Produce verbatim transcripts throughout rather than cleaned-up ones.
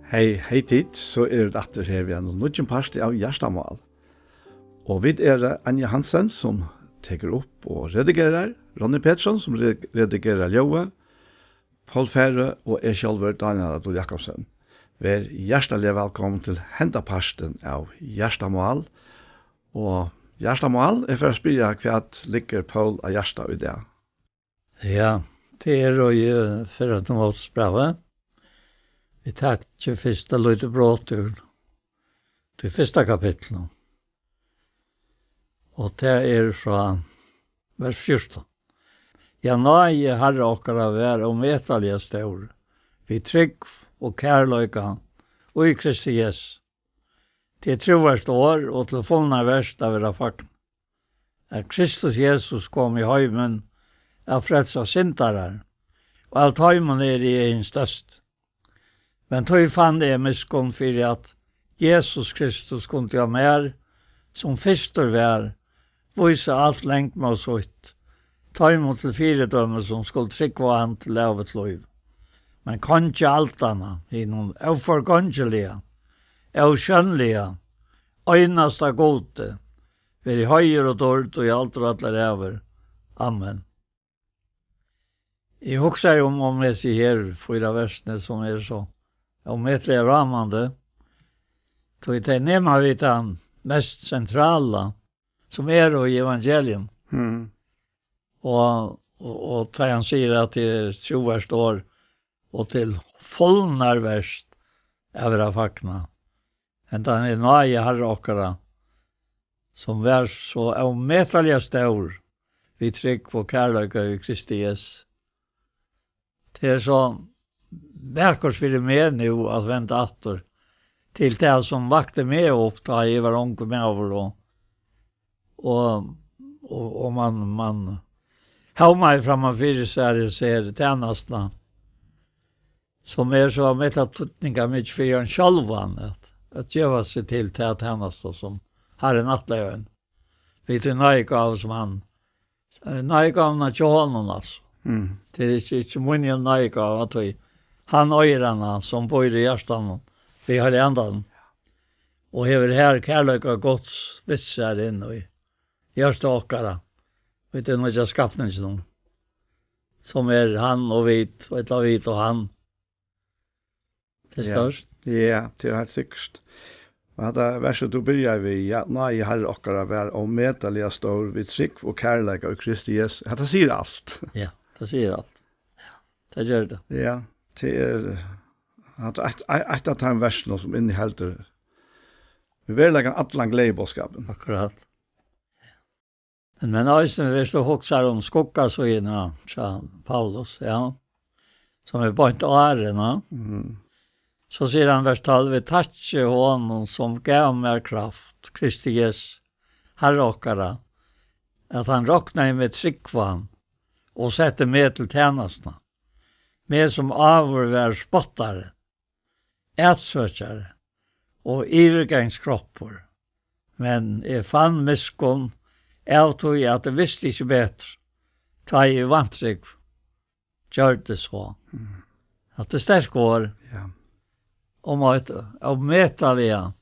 Hey, hey tit, so eru vit aftur her við einum nýggjum parti av Hjartamál. Og vit eru Anja Hansen, sum tekur upp og redigerar, Ronny Petersson, sum re-, redigerar ljóðið, Poul Færø og eg sjálvur, Dánjal Adolfsen. Ver hjartaliga vælkomin til henda partin av Hjartamál. Og Hjartamál, eg fer at spyrja, hvat liggur Poul á hjarta í dag? Ja, tað er, og eg fer at nú spyrja. Vit taka fyrst eitt lítið brot úr tí fyrsta kapitlinum. Og tað er frá vers fjúrtan. Ja, náði Harra okkara var ómetaliga stór, við trúgv og kærleika í Kristi Jesu. Tað er trúvert orð og til fulnar vert at vera fagnað, at Kristus Jesus kom í heimin at frelsa syndarar, og av teimum eri eg hin størsti. Men tí fann eg miskunn fyri, at Jesus Kristus kundi á mær, sum fyrstur var, vísa alt langmóð sítt, teimum til fyridømi, sum skulu trúgva á hann til ævigt lív. Men Kongi aldanna, hinum óforgongiliga, ósjónliga, einasta Gudi, veri heiður og dýrd í aldur allar ævir. Amen. Eg hugsaði um, um hesi her fýra versini, sum eru so ómetaliga rámandi, tí tey nema við tann mest sentrala, sum er í evangelium. Mm. Og, og, og tá hann sigur at tað er trúvert orð, og til fulnar vert at vera fagnað. Hendan er náði Harra okkara, sum var so ómetaliga stór, við trúgv og kærleika í Kristi Jesu. Tað er so vakurt fyri meg nú at venda aftur til tað, sum vakti meg upp, tá eg var ungur maður, og, og, og, og man, man hómaði framman fyri sær, eg sær tænastuna, sum er so ómetaliga týdningarmikil fyri hann sjálvan, at, at geva seg til ta tænastu, sum Harrin ætlaði honum. Við tí náðigávu, sum hann, eh, náðigávuna hjá honum, altso. Mm. Tað er ikki, ikki mín náðigáva, tí hann eigur hana, sum býr í hjartanum, við Heilaga Andanum. Og hevur her kærleika Guds við sær inn í hjarta okkara, við tí nýggja skapninginum, sum er hann og vit, og ella vit og hann. Tað er Ja. stórt. Ja, tað er heilt sikkurt. Og hetta versið, tú byrjar við, ja, náði Harra okkara var ómetaliga stór, við trúgv og kærleika í Kristi Jesu. Hetta sigur alt. Ja, tað sigur alt. Tað ger tað. Ja, tað er, hatta er eitt, eitt, eitt av teimum versunum, sum inniheldur í veruleikanum allan gleðiboðskapin. Akkurát. Men, men eisini, viss tú hugsar um skuggasíðuna hjá Paulus, ja, sum er beint áðrenn, ja, Mhm. so sigur hann, vers tólv: "Eg takki honum, sum gav mær kraft, Kristi Jesu, Harra okkara, at hann roknaði meg trúgvan og setti meg til tænastuna, meg, sum áður var spottari, atsøkjari og yvirgangskroppur, men eg fann miskunn av tí, at eg visti ikki betur, tá eg í vantrúgv gjørdi so." Mm. Hatta er sterk orð. Ja. Um eitt ómetaliga,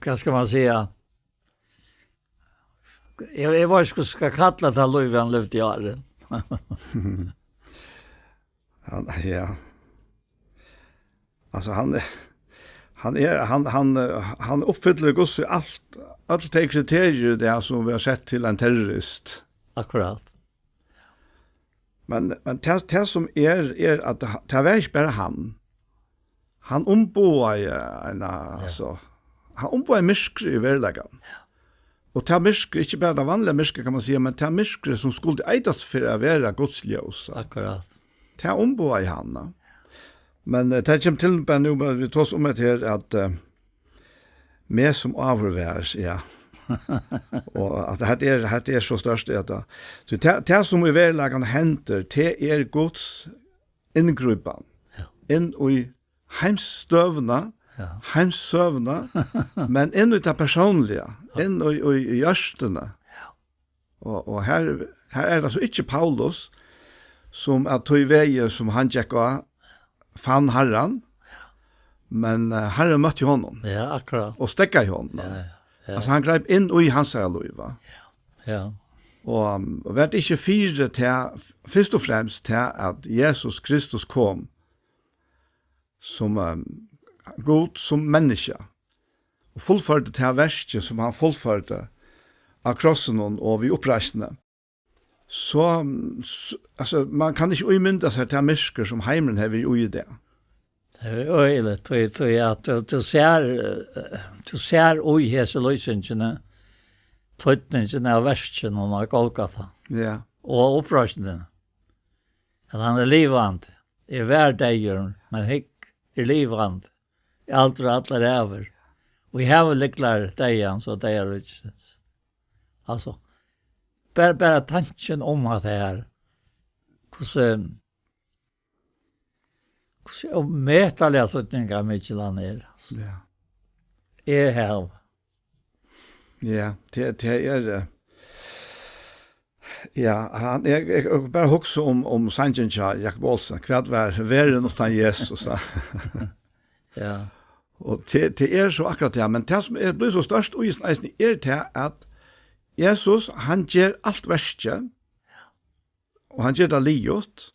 hvat skal man siga? Eg, eg veit ikki, hvat skal kalla tað lív, hann livdi í áðrenn. Hann, ja. Altso, hann er, hann er, hann, hann, eh, hann uppfyllir í Guds eyga alt, øll tey kriterier, tað sum vit hava sett til ein terrorist. Akkurát. Men, men tað, tað sum er, er at tað, tað var ikki bara hann. Hann umboðaði eina, Ja. altso, hann umboðaði myrkrið í veruleikanum. Ja. Og tað myrkrið, ikki bara tað vanliga myrkrið, kann man siga, men tað myrkrið, sum skuldi eitast fyri at vera Guds ljós. Akkurát. Tað umboðaði hann, ja. Men, eh, tað kemur til, bara nú, men vit tosa um hetta her, at, eh, meg, sum áður var, ja. Og at hetta er, hetta er so stórt, at tað, so tað, tað sum í veruleikanum hendir, tað er Guds inngrípan Ja. inn í heimsstøðuna, Ja. heimssøguna, men inn í tað persónliga, Ja. inn í, í, í hjørtuni. Ja. Og, og her, her er tað so ikki Paulus, sum at tí vegi, sum hann gekk á, fann Harran, men, eh, Harrin møtti honum Ja, akkurát. og steðgaði honum. Ja, ja. Altso, hann greip inn í hansara lív, va? Ja. Og, og var tað ikki fyri tað, fyrst og fremst tað, at Jesus Kristus kom sum, eh, Gud, sum menniskja, og fullførdi tað verkið, sum hann fullførdi á krossinum og við uppreisnini, so, so, altso, man kann ikki ímynda sær tað myrkur, sum heimurin hevur verið í í dag. Tað er øgiligt, tí, tí at tú, tú sær, eh, tú sær í hesi lýsingini, týdningin av verkinum á Golgata Ja. og uppreisnini. At hann er livandi. Eg var deyður, men hygg, er livandi. Í aldur og allar ævir. Og eg havi lyklar deyðans og deyðaríkisins. Altso, bara, bara tankin um at tað er, hvussu, hvussu ómetaliga týdningarmikil hann er, altso. Ja. Eg havi. Ja, tað, tað er, eh, ja, hann, eg, eg, eg bara hugsi um, um sangin hjá Jakob Olsen. Hvat var verðin uttan Jesus, sa? Ja. Og tað, tað er so akkurát tað, men tað sum er, blívur so stórt í eisini, er tað, at Jesus, hann ger alt verkið, og hann ger tað liðugt.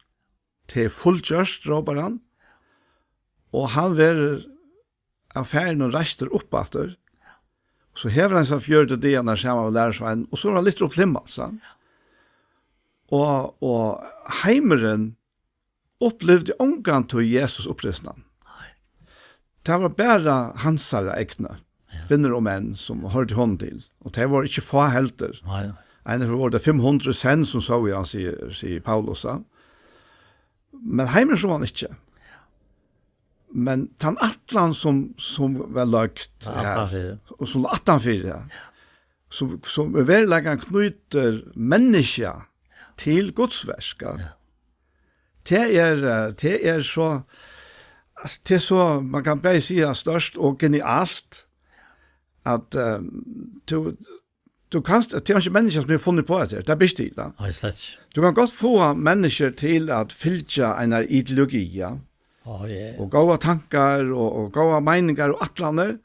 Tað er fullgjørt, rópar hann. Og hann verður av Faðirinum reistur upp aftur. So hevur hann hesar fjøruti dagarnar saman við lærisveinunum, og so er hann lyftur upp til himmals, sa. Og, og heimurin upplivdi ongantíð Jesus uppreisnan. Nei. Tað var bara hansara egnu, Ja. kvinnur og menn, sum hoyrdu honum til. Og tey vóru ikki fá heldur. Nei. Einaferð vóru tað fimm hundrað í senn, sum sóu hann, sigur, sigur Paulus, ja. Men heimurin sá hann ikki. Men tann ætlan, sum, sum var løgd Ja, her, aftanfyri. og sum lá aftanfyri, ja. sum, sum í veruleikanum knýtir menniskja til Guds verk, ja. Ja. Tað er, eh, tað er so, altso, tað er so, man kann bæði siga stórt og genialt, at, eh, tú, tú kanst, tað er ikki menniskja sum hevur funnið upp á hetta, tað er bert til, ja. Nei, slett ikki. Tú kanst gott fáa menniskju til at fylgja einari ideologi, ja. Á, ja. Og góðar tankar og, og góðar meiningar og ætlanir,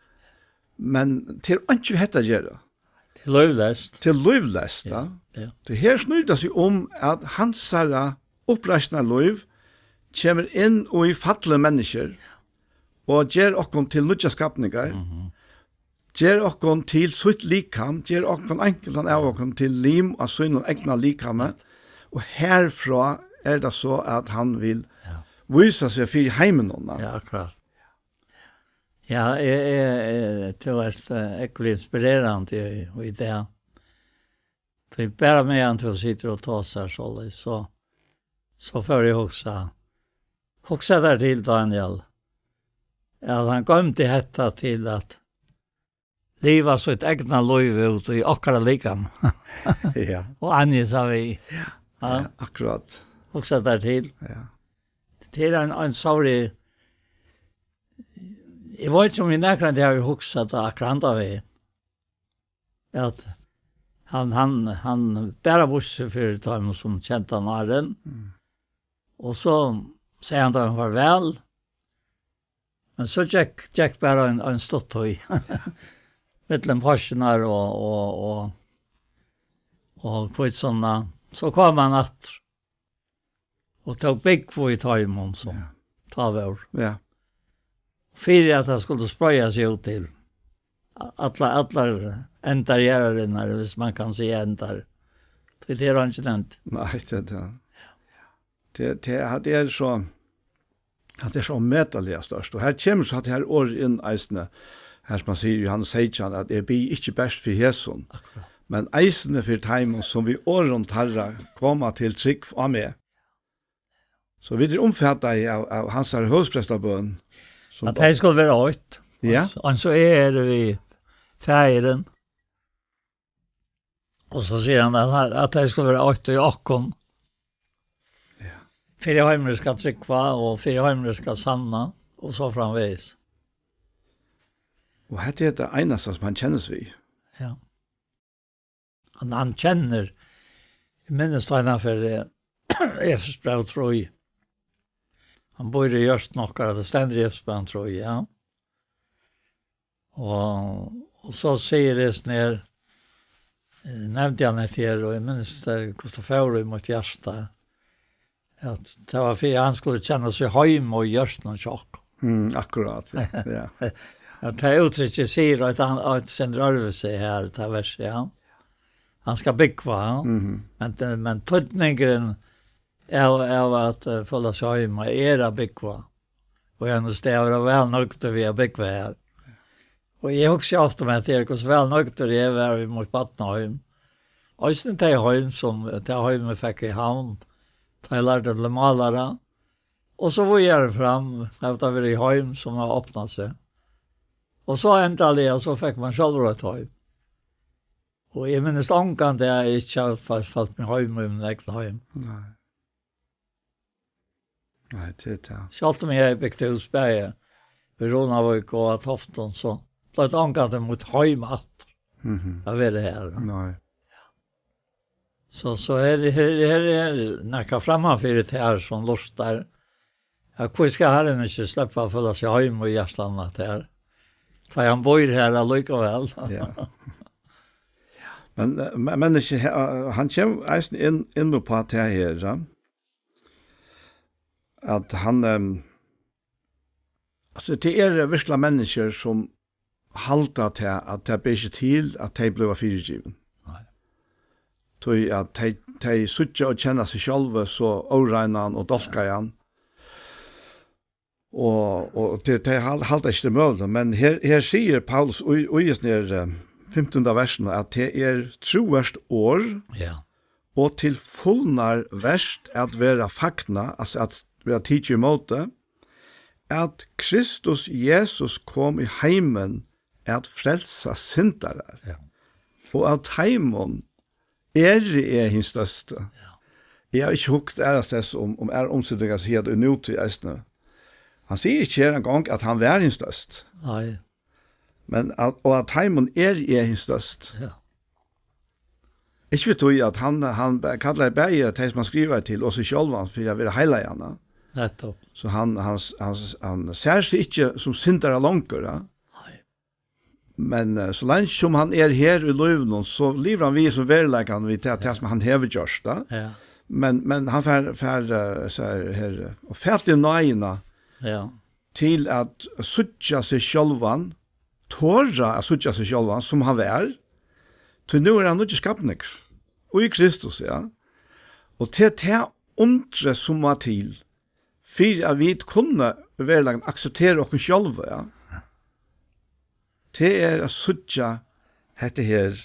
men tað er einki við hetta at gera. Tað er lívleyst. Tað er lívleyst, ja. Ja. Tað her snýr tað seg um, at hansara uppreisnarlív kemur inn í fallin menniskju og ger okkum til nýggjar skapningar. Mhm. Ger okkum til sítt likam, ger okkum, hvønn einkultan av okkum, til lim av sínum egna likami, og herfrá er tað so, at hann vil Ja. vísa seg fyri heiminum, ja. Ja, akkurát. Ja, eg, eg, eg, tú ert, eh, ógvuliga inspirerandi í, í dag. Tí bara meðan tú situr og tosar soleiðis, so, so fór eg at hugsa. Hugsa tær til, Daniel, at hann goymdi hetta til at liva sítt egna lív út í okkara likam. Ja. Og annars har vi. Ja. Ja, akkurát. Hugsa tær til. Ja. Tað er ein, ein sorg. Eg veit ikki, um eg nakrantíð havi hugsað tað akkurát handan vegin. At hann, hann, hann bara vísti seg fyri teimum, sum kendu hann áðrenn. Mm. Og so segði hann teimum farvæl. Men so gekk, gekk bara ein, ein stutt tíð. Millum páskirnar og, og, og, og hvítusunnu. So kom hann aftur. Og tók búgv í teimum, sum Ja. tá vóru. Ja. Fyri at tað skuldi spreiða seg út til a-, alla, allar endar jarðarinnar, hvis man kann siga endar. Tí tað er einki nevnt. Nei, tað, tað. Tað, tað, tað er so, tað er so ómetaliga stórt. Og her kemur so hatta her orðið inn eisini, her sum man sigur í Jóhannes seytjan, at eg biði ikki bert fyri hesum, Akkurát. men eisini fyri teimum, sum við orðum teirra koma til trúgv á meg. So vit eru umfataði av, av hansara høvuðsprestabøn, sum At tey skulu vera eitt. Ja. Og so, og so er við Faðirin. Og so sigur hann at, at tey skulu vera eitt í okkum. Ja. Fyri heimurin skal trúgva, og fyri heimurin skal sanna, og so framvegis. Og hetta er tað einasta, sum hann kennist við. Ja. Hann, hann kennir, eg minnist eina ferð, eh, Efesusbræv trý. Hann býr í hjørtum okkara, tað stendur í Efesurbrævinum trý, ja. Og, og so sigur hesin her, eh, nevndi hann hetta her, og eg minnist, eh, hvussu tað fór í mítt hjarta, at tað var fyri, at hann skuldi kenna seg heima í hjørtunum hjá okkum. Mm, akkurát, ja. Ja. At tað úttrykket sigur, at hann, at hann rørir seg her, tað versið, ja. Hann skal búgva, ja. Mhm. Men, men týdningurin av, av at, eh, føla seg heima er at búgva. Og eg nú stað at vera væl nøgdur við at búgva her. Og eg hugsi ofta um hetta her, hvussu væl nøgdur eg var við mítt barnaheim. Eisini tey heim sum, tey heim eg fekk í Havn, tá eg lærdi til málara. Og so víðari fram, at tað var í heim sum har opnað seg. Og so endaliga, so fekk man sjálvur eitt heim. Og eg minnist ongantíð, at eg ikki havi fa-, følt meg heima í mínum egna heim. Nei. Nei, tað er tað. Sjálvt um eg hevði bygt hús bæði í Runavík og á Toftum, so bleiv tað ongantíð mítt heim aftur Mhm. at vera her. Nei. So, so her, her, her er nakað frammanfyri tær sum lurtar. Ja, hví skal Harrin ikki sleppa at føla seg heima í hjartanum á tær? Tá hann býr her allíkavæl. Ja. Men, eh, men, men ikki he-, eh, hann kemur eisini inn, inn uppá tað her, ja. At hann, ehm, altso, tað eru virkiliga menniskjur sum halda tað, at tað ber ikki til, at tey blíva fyrigivin. Nei. Tí at tey, tey síggja og kenna seg sjálv so óreinan og dálkaðan. Og, og tey, tey hal-, halda ikki tað møguligt. Men her, her sigur Paulus í, í hesum her, eh, fimtanda versinum, at tað er trúvert orð Ja. og til fulnar vert at vera fagnað, altso at vera tikið ímóti, at Kristus Jesus kom í heimin at frelsa syndarar. Ja. Og av teimum eri eg hin størsti. Ja. Eg havi ikki hugt aðrastaðni um, um aðrar umstøður at siga, at í nútíð eisini. Hann sigur ikki her eingong, at hann var hin størsti. Nei. Men at, og av teimum eri eg hin størsti. Ja. Ikki við tí, at hann, hann be-, kallaði bæði tey, sum hann skrivaði til, og seg sjálvan fyri at vera heilagan, ja. Nettupp. So hann, hann, hann, hann sær seg ikki sum syndara longur, ja. Nei. Men, eh, so leingi sum hann er her í lívinum, so livir hann við sum veruleikan við tað, tað sum hann hevur gjørt, ja. Ja. Men, men hann fær, fær, eh, so her, her, eh, og fær til náðina Ja. til at síggja seg sjálvan, tora at síggja seg sjálvan, sum hann var, tí nú er hann nýggjur skapningur í Kristus, ja. Og til tað undrið sum má til, fyri at vit kunnu veruliga akseptera okkum sjálv, ja. Tað er at síggja hetta her,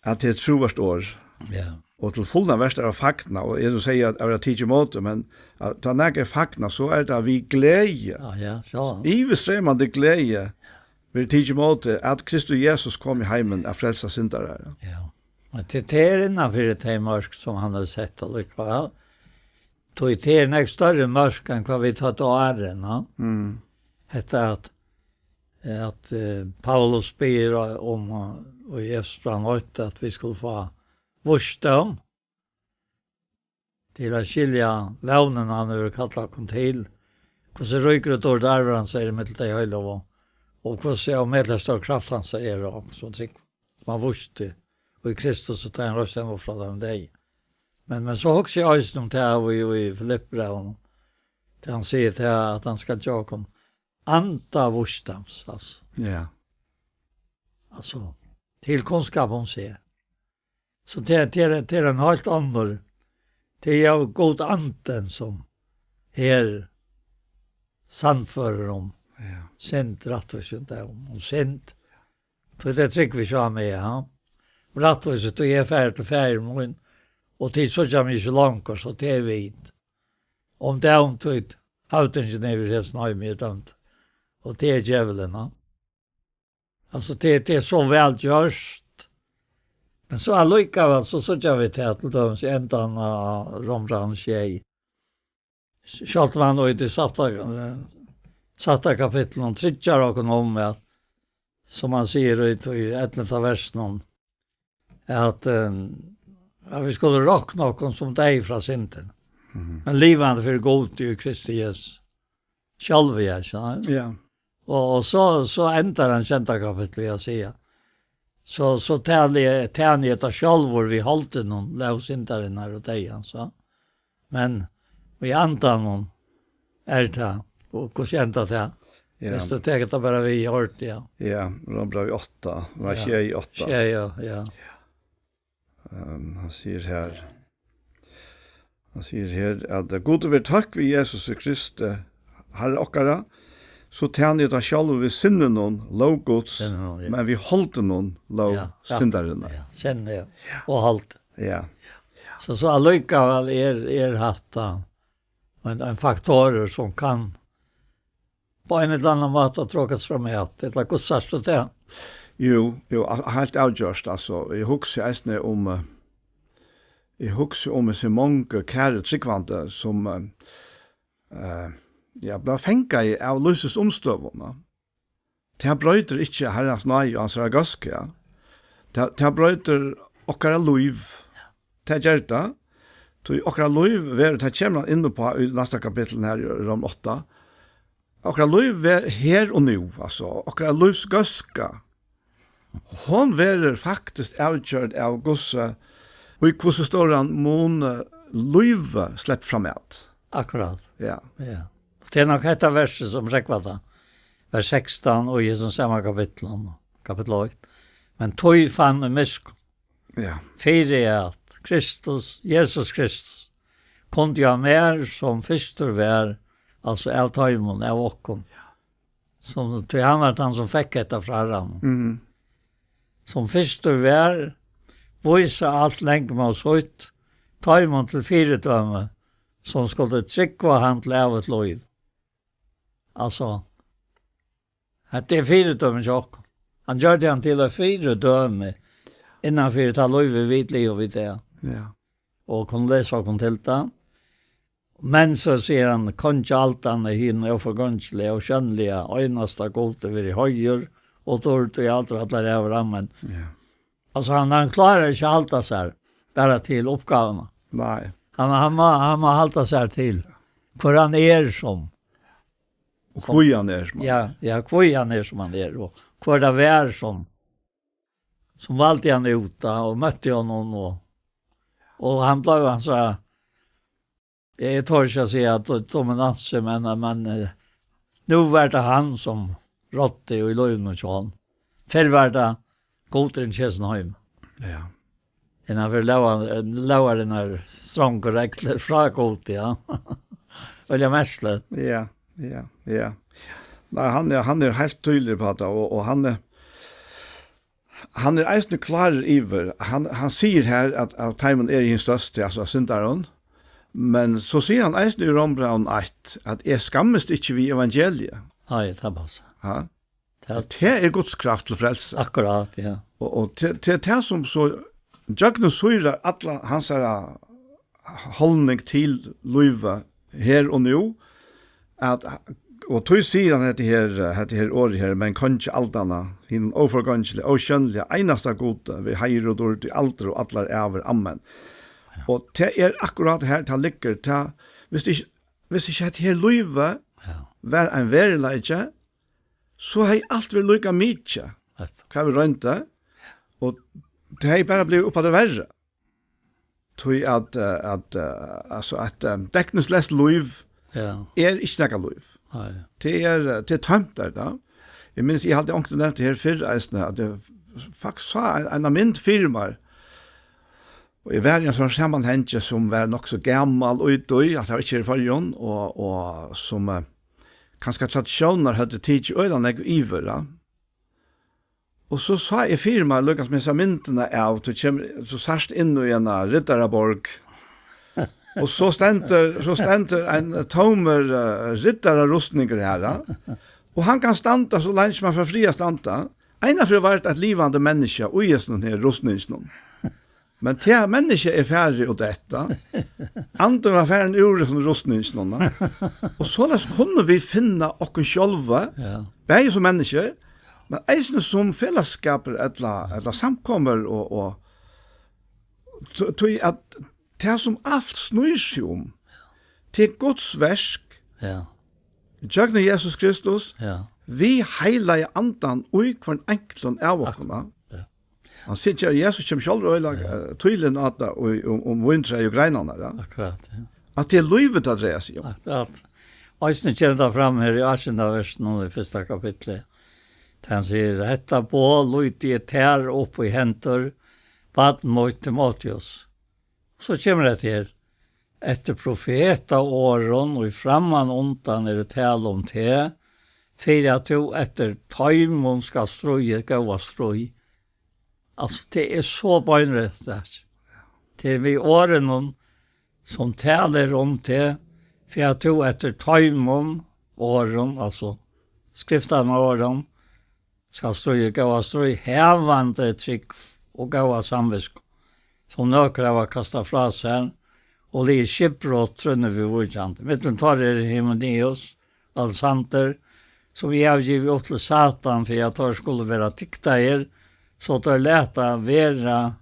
at tað er trúvert orð. Ja. Og til fulnar vert at fagna, og eg vil siga at, at vera tikið ímóti, men at tá nakað er fagnað, so er tað við gleði. Ja, ja, so. Yvirstreymandi gleði verður tikið ímóti, at Kristus Jesus kom í heimin at frelsa syndarar. Ja. Men til, til er innanfyri tey mørk, sum hann hevur sett allíkavæl. Tí tað er nógv størri mørk enn hvat vit høvdu áðrenn, ja. Mm. Hetta at, at, eh, Paulus biður um, eh, í Efesusbrævinum eitt, at vit skulu fáa vísdóm til at skilja vónina hann hevur kallað okkum til. Hvussu ríkur og dýr arvur hansara er millum tey heilagu, og hvussu ómetaliga stór kraft hansara er á okkum sum trúgva, sum hann vísti í Kristus, og tá hann reisti hann upp frá teimum deyðu. Men, men so hugsi eg eisini um tað í, í Filippibrævinum, tá hann sigur tað, at hann skal geva okkum anda vísdóms, altso. Ja. Altso, til kunnskap um seg. So tað, tað er, tað er ein heilt annar, tað er jo Gud Anden, sum her sannførir um Ja. synd, rættvísi og dóm, um synd. Tí tað trúgvi eg ikki á meg, ja. Rættvísi, tí eg fari til Faðir mín, og tit síggja meg ikki longur, so tað er vit. Um dóm, tí høvdingin yvir hesum heimi er dømd. Og tað er djevulin, ja. Altso, tað, tað er so væl gjørt. Men so allíkavæl, so síggja vit tað til dømis í endan á Rómbrævinum sjey. Sjálvt um hann í tí sætta, eh, sætta kapitlinum tryggjar okkum um at, sum hann sigur í, í ellivta versinum, at, eh, at vit skulu rokna okkum sum deyð frá syndini. Mhm. Men livandi fyri Gud í Kristi Jesus. Sjálvi, ja, so. Ja. Og, og so, so endar hann sjeynda kapittul við at siga: "So, so tali eg, tæni eg tað sjálvur við holdinum, lóg syndarinnar og deyðans, so. Men í andanum er tað." Og hvussu endar tað? Ja. Viss tú tekur tað bara við í orð, ja. Ja, Rómbrævið átta, nei, Ja. sjey átta. Sjey, ja, ja. Ehm, hann sigur her, hann sigur her at, eh, "Gud veri takk við Jesus Kristi, Harra okkara, so tæni eg tá sjálvur við sinninum, lóg Guds, Sinninum, ja. men við holdinum, lóg Ja, ja. syndarinnar." Ja, sinni, ja. Og hold. Ja. So, so allíkavæl er, er hatta ein, ein faktor sum kann á ein ella annan máta trókast fram at, ella hvussu sært tú tað? Jú, jú, a-, heilt avgjørt, altso. Eg hugsi eisini um, eh, eg hugsi um hesi mongu kæru trúgvandi, sum, eh, eh, ja, blíva fangað av lívsins umstøðum, ja. Tað broytir ikki Harrans náði og hansara góðska, ja. Tað, tað broytir okkara lív. Tað ger tað. Tí okkara lív verður, tað kemur hann inn uppá í næsta kapitlinum her í Rom átta. Okkara lív ver-, her og nú, altso, okkara lívsgóðska, hon verður faktiskt avgjørd av hvussu, í hvussu stóran mun, eh, lívið sleppur fram at. Akkurát. Ja. Ja. Tað er nokk hetta versið sum rógvar tað. Vers sekstan og í hesum sama kapitlinum, kapittul eitt. "Men tí fann eg miskunn." Ja. Fyri at Kristus, Jesus Kristus, kundi av mær, sum fyrstur var, altso av teimum, av okkum, sum, tí hann var tann, sum fekk hetta frá Harranum. Mhm. Sum fyrstur var, vísa alt langmóð sítt, teimum til fyridømi, sum skuldu trúgva hann til ævigt lív. Altso, hetta er fyridømi hjá okkum. Hann gjørdi hann til eitt fyridømi innan fyri tað lívið vit liva í dag. Ja. Og kunnu lesa okkum til tað. Men so sigur hann, "Kongi aldanna, hin óforgongiliga, ósjónliga, einasta Gudi veri heiður og dýrd í aldur allar ævir. Amen." Ja. Altso, hann, hann klárar ikki at halda sær bara til uppgávuna. Nei. Hann, hann má, hann má halda sær til hvør hann er sum. Og hví hann er sum hann Ja, er. Ja, hví hann er sum hann er, og hvør tað var sum, sum valdi hann út, da, og møtti honum, og, og hann bleiv, hann sa, eg tori ikki at siga at do-, dominansi, men, men, eh, nú var tað hann sum ráddi í lívinum hjá honum. Fyrr var tað Gudurin í hesum heimi. Ja. Innan fyri lógar, lógarinnar strongu reglur frá Gudi, ja. Veldig merkiligt. Ja, ja, ja. Nei, hann er, hann er heilt týðiligur uppá tað, og, og hann er, hann er eisini klárur yvir, hann, hann sigur her at av teimum er eg hin størsti, altso av syndarum, men so sigur hann eisini í Rómbrævinum eitt, at eg skammist ikki við evangeliið. Nei, tað passar. Ja. Tað Tað er Guds kraft til frelsu. Akkurát, ja. Og, og til, til tað sum so gjøgnumsýrar alla hansara haldning til lívið her og nú, at, og tí sigur hann hetta her, hetta her orðið her, "Men kongi aldanna, hin óforgongiliga, ósjónliga, einasta Gudi, veri heiður og dýrd í aldur og allar ævir. Amen." Ja. Og tað er akkurát her, tað liggur, tað, viss ikki, viss ikki hetta her lívið Ja. var ein veruleiki, so hevði alt verið líka mikið, Nettupp. hvat vit royndu, og tað hevði bara blivið uppaftur verri. Tí at, eh, at, eh, altso, at, eh, dekningsleyst lív Ja. er ikki nakað lív. Nei. Tað er, eh, tað er tómt, er tað. Eg minnist, eg haldi, onkur nevndi her fyrr eisini, at eg faktiskt sá ein, eina mynd fyri mær. Og eg var í ein sånn samanhangi sum var nokk so gamal út í, at tað var ikki her í Føroyum, og, og sum, eh, kanska tradisjónar høvdu tikið øgiliga nógv yvir, ja. Og so sá eg fyri mær, líka sum hesa myndina av, tú kemur, so sært inn í eina riddaraborg. Og so stendur, so stendur ein tómur, eh, riddararustningur her, ja. Og hann kann standa so leingi sum hann fær frið at standa. Einaferð var tað eitt livandi menniskja í hesum her rustninginum. Men tað menniskja er farið og detta. Andin var farin úr hesum rustninginum. Og soleiðis kunnu vit finna okkum sjálva, Ja. bæði sum menniskjur, men eisini sum felagsskapur ella, ella samkomur og, og tí, tí at tað sum alt snýr seg um, til Guds verk, ja, gjøgnum Jesus Kristus, ja, við heilaga andan í hvønn einklum av okkum, ja. Ja. Hann sigur, Jesus kemur sjálvur øgiliga, ja, eh, týðiligt inn á tað í, um, um víntræið og greinarnar, ja. Akkurát, ja. At tað er lívið, tað dreiar seg um. Akkurát. Eisini kemur tað fram her í átjanda versinum í fyrsta kapitli. Tá hann sigur, "Hetta boð líti eg tær upp í hendur, barn mítt Timoteus." So kemur hetta her. "Eftir profetaorðum, ið framman undan eru talað um teg, fyri at tú eftir teimum skal stríða góða stríð." Altso, tað er so beinrøtt, altso. Tað er við orðunum, sum talar um teg, fyri at tú eftir teimum orðum, altso, skriftanna orðum, skal stríða góða stríð, havandi trúgv og góða samvitsku, sum nøkur hava kastað frá sær, og ligið skipbrot trúnni viðvíkjandi. Millum teirra er Hymenaeus, Alexander, sum eg havi givið upp til Satan, fyri at teir skulu vera tyktaðir, so teir lata vera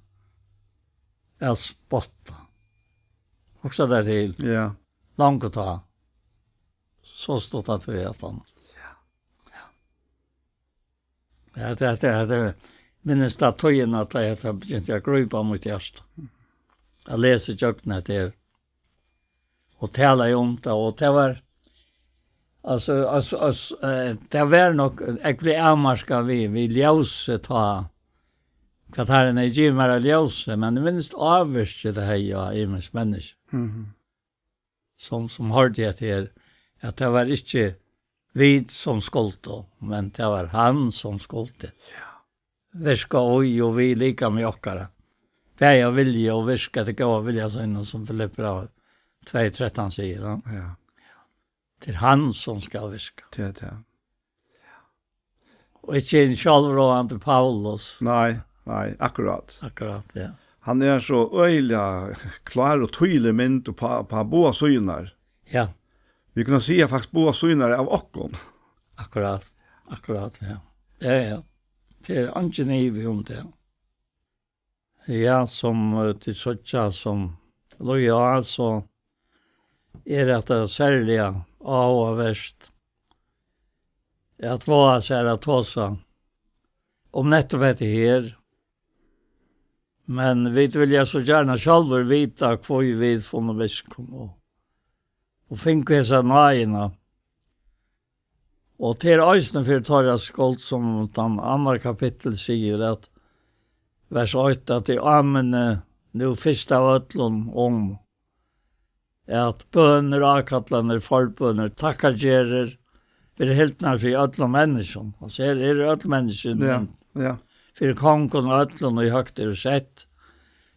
at spotta. Hugsa tær til. Ja. Langt tá. So stutt at vita. Ja. Ja, tað, tað, tað, minnist tað tíðina, at tað, tað begynti at grípa mítt hjarta. At lesa ígjøgnum hetta her. Og tala um tað, og tað var, altso, altso, altso, eh, tað var nokk ógvuliga avmarkað við, við ljósið tá. Hvat Harrin hevði givið mær av ljósi, men eg minnist ávirki tað hevði á ymisk menniskju. Mhm. Sum, sum hoyrdu hetta her, at tað var ikki vit sum skuldu, men tað var hann sum skuldi. Ja. Virka í og við likami okkara. Bæði av vilja og virka, tað góða vilja sínum, sum Filippibrævið tvey trettan sigur, ja. Ja. Tað er hann sum skal virka. Tað er tað. Og ikki hin sjálvráðandi Paulus. Nei, nei, akkurát. Akkurát, ja. Hann er so øgiliga klár og týðilig mynd upp á, upp á báðar síðurnar. Ja. Vit kunnu siga faktiskt báðar síðurnar av okkum. Akkurát, akkurát, ja. Ja, ja. Tað er eingin ivi um tað. Ja, sum, eh, tit síggja, sum líða á, so er hetta serliga áhugavert at vága sær at tosa um nettupp hetta her. Men vit vilja so gjarna sjálvir vita, hví vit funnu miskunn og, og fingu hesa náðina. Og tað er eisini fyri teirra skuld, sum tann annar kapittul sigur, at vers eitt, at eg áminni nú fyrst av øllum um, at bønir, ákallanir, forbønir, takkargerðir verði hildnar fyri øllum menniskjum. Altso, her eru øll menniskju nevnd. Ja, ja. Fyri kongum og øllum, ið høgt eru sett,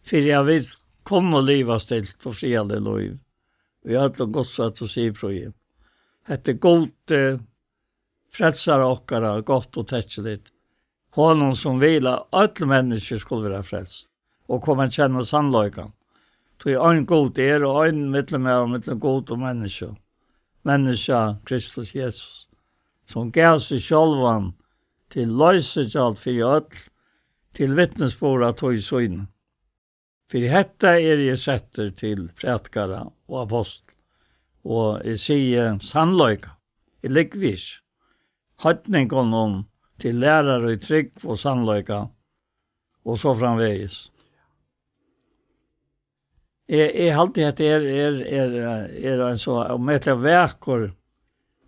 fyri at vit kunnu liva stilt og friðarligt lív í øllum gudsótta og siðprýði. Hetta er Gudi, frelsara okkara, gott og tekkiligt. Honum, sum vil, at øll menniskju skulu vera frelst og koma at kenna sannleikan. Tí ein Gud er, og ein millummaður millum Gud og menniskju, menniskja Kristus Jesus, sum gav seg sjálvan til loysigjald fyri øll, til vitnisburð av tíð síni. Fyri hetta eri eg settur til prædikara og apostul, og eg sigi sannleika, eg lúgvi ikki, heidningunum til læraru í trúgv og sannleika, og so framvegis. Eg, eg haldi, at hetta er, er, er, er ein so ómetaliga vakur,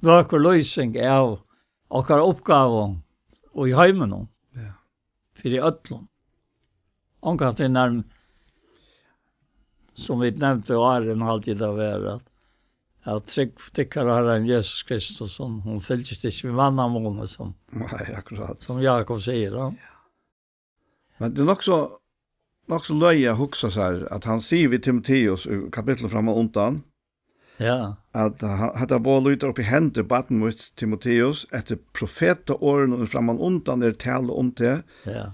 vøkur lýsing av okkara uppgávu í heiminum. Ja. Fyri øllum. Ongantíð nær, sum vit nevndu áðrenn, haldi eg tað vera, at, at trúgv tykkara á Harran Jesus Kristus, hon, hon fylgist ikki við mannamuni, sum, nei, akkurát, sum Jakob sigur, ja. Men tað er nokk so, nokk so løgið at hugsa sær, at hann sigur við Timoteus í kapitlinum framman undan, ja, at ha-, hetta boð lýtur upp í hendur, barn mítt Timoteus, eftir profetaorðunum framman undan er talað um teg. Ja.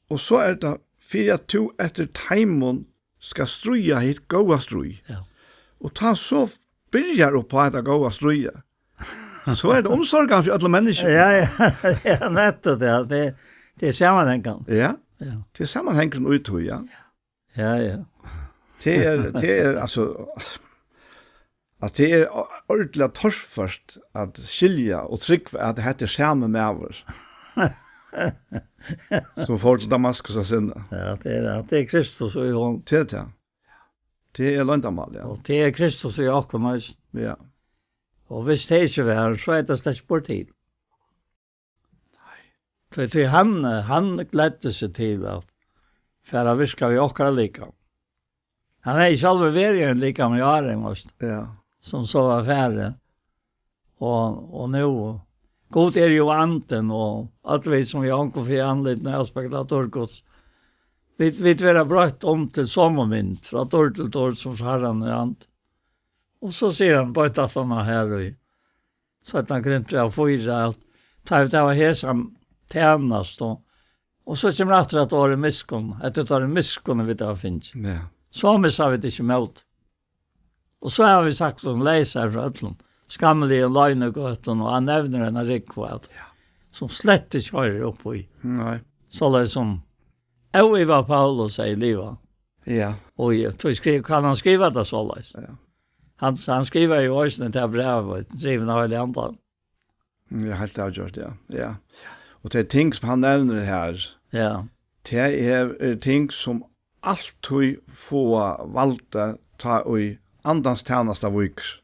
Og so er tað, fyri at tú eftir teimum skal stríða hitt góða stríð. Ja. Og tá so byrjar upp á hetta góða stríðið, so er tað umsorgan fyri øllum menniskjum. Ja, ja, ja, nettupp, ja. Tað, tað er samanhangandi. Ja. Ja. Tað er samanhangurin í tí, ja. Ja, ja. Tað er, tað er, altso, at tað er o-, ordiliga torført at skilja og trúgva, at hetta er sami maður, sum fór til Damaskus at sinna. Ja, tað er, tað er Kristus í honum. Tað er tað. Tað er loyndarmál, ja. Og tað er Kristus í okkum eisini. Ja. Og viss tað ikki var, so er tað slett ikki borið til. Tí, tí hann, hann gleddi seg til at fara at virka við okkara likam. Hann hevði sjálvur verið í einum likami í Áðrenn, veitst tú, ja, sum so var farin. Og, og nú, Gud er jú andin, og øll vit sum við ongum fyri andlitinum avspegla dýrd Guds, vit, vit verða broytt um til somu mynd, frá dýrd til dýrd, sum Harrin er andi. Og so sigur hann beint aftan á her í seinna Korintbræv fýra, at tá vit hava hesa tænastu, og, og so kemur aftur at orðið miskunn, at tað er miskunn vit hava fingið. Ja. So missa vit ikki mót. Og so hava vit sagt um leysar frá øllum skamligu loynigøtum, og hann nevnir eina rúgvu at, ja, sum slett ikki hoyrir upp í. Nei. Soleiðis sum óivað Paulus hevði livað. Ja. Og eg, tí skriv-, kann hann skriva tað soleiðis? Ja. Hann, hann skrivar jú eisini tað brævið, drivin av Heilaga Andanum. Mm, ja, heilt avgjørt, ja. Ja. Og tað er ting, sum hann nevnir her. Ja. Tað er, er ting, sum altíð fáa valdið, tá ið andans tænasta víkur.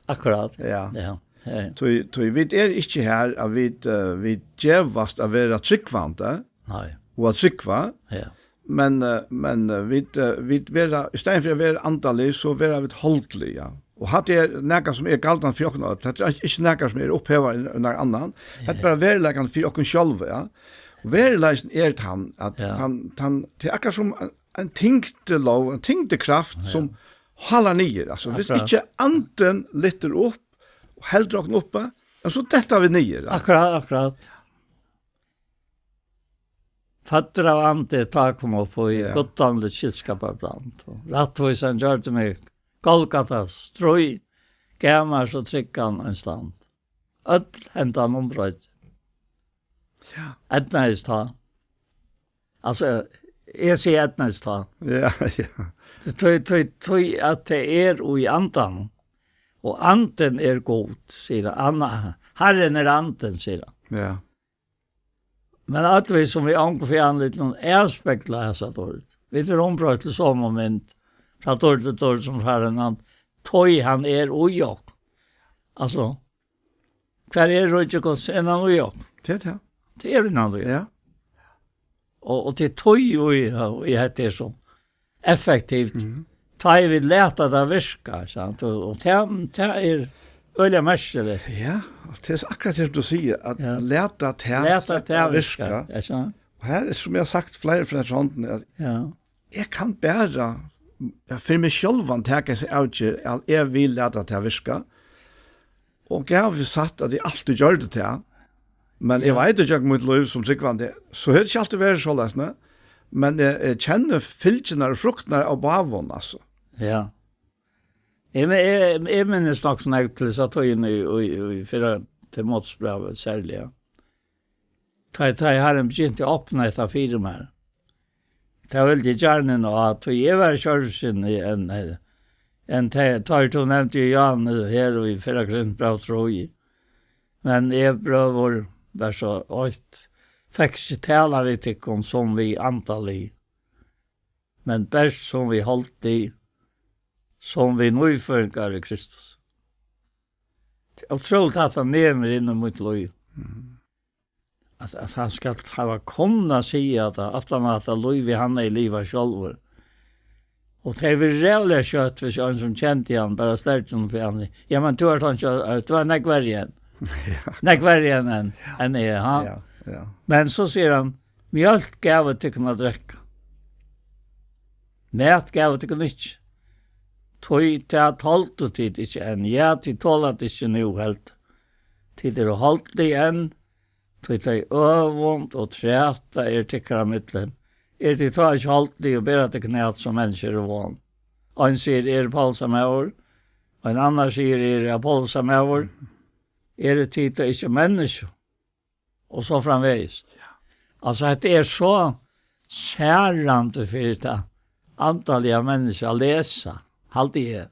Akkurát. Ja. Ja. Ja. Tí, tí vit eru ikki har, at vit, eh, vit gevast at vera trúgvandi. Nei. Og at trúgva. Ja. Men, eh, men, eh, vit, eh, vit vera, í staðin fyri at vera andalig, so vera vit holdlig, ja. Og hatta er nakað sum er galdandi fyri okkum øll. Hatta er ikki nakað sum er upphævað í, í nakran annan. Hatta er bara veruleikin fyri okkum sjálv, ja. Og veruleikin er tann, at, ja, tann, tann, tað er akkurát sum ein, ein tyngdilóg, ein tyngdarkraft, ja, sum halar niður. Altso, viss, akkurát, ikki andin lyftir upp og heldur okkum uppi, men so detta vit niður, ja. Akkurát, akkurát. Føddur av andi, tá kom upp í, ja, guddómligt skyldskaparbrand. Og rættvísan gjørdi meg Golgata stríð, gav mær so tryggan ein stand. Øll hendan umbroyting. Ja. Eydnaðist tá. Altso, eg sigi eydnaðist tá. Ja, ja. Tí, tí, tí at tað er í andanum, og andin er Gud, sigur hann. Anna-, Harrin er andin, sigur hann. Ja. Men at vit sum við ongum fyri andlitinum avspegla hasa dýrd. Vit verða umbroytt til somu mynd, frá dýrd til dýrd sum Harrin, hann, tí hann er í okkum. Altso, hvar er ríki Guds? Innan í okkum. Tað er tað. Tað er innan í okkum. Ja. Og, og tað er tí, og í, og í hetta er so effektivt. Mhm. Tá ið vit lata tað virka, sant? Og, og tað, tað er øgiliga merkiligt. Ja, og tað er akkurát tað sum tú sigur, at, ja, lata tað, lata tað virka, virka, ja, sant? Og her er, sum eg havi sagt fleiri, fleiri ferðir, at, ja, eg kann bara, ja, fyri meg sjálvan taka hesa avgerð, at eg vil lata tað virka. Og eg havi sagt at eg altíð gjørdi tað. Men eg, ja, veit, í gjøgnum mítt lív sum trúgvandi, so hevur tað ikki altíð verið soleiðis, nei. Men eg, eg kenni fylgjurnar og fruktirnar av báðum, altso. Ja. Eg, me-, eg, eg minnist nokk so nógv til hesa tíðina í, í, í fyrra Timoteusbrævi, serliga. Tá, tá Harrin begynti at opna hetta fyri mær. Tað vildi eg gjarna inn á, tí eg var ikki øðrvísi enn, enn, enn te-, teir to nevndu Johannes her og í fyrra Korintbræv trý. Men eg, brøður, vers eitt, fekk ikki tala við tykkum sum við andalig, men bert sum við holdlig, sum við nýføðingar í Kristus. Tað er ótrúligt, at hann nemur inn í mítt lív. Mhm. At, at hann skal hava kunnað siga tað, aftan á tað lívið hann hevði livað sjálvur. Og tað er ræðuliga skjótt, hvis ein sum kendi hann, bara slerkti hann upp í hann. Ja, men tú ert hann, tú ert nógv verri enn. Ja. Nógv verri enn, enn, enn eg, ha? Ja, ja. Men so sigur hann, mjólk gav eg tykkum at drekka. Mat gav eg tykkum ikki. Tí tað toldu tit ikki enn. Ja, tit tola tað ikki nú heldur. Tit eru holdlig enn, tí tey øvund og træta er tykkara millum. Eru tit tá ikki holdlig og bera tykkum at, sum menniskju eru von? Ein sigur, eg eri Paulsamaður, og ein annar sigur, eg eri Apollosa maður. Eru tit tá ikki menniskju? Og so framvegis. Ja. Altso, hetta er so særandi fyri tað andaliga menniskja at lesa, haldi eg.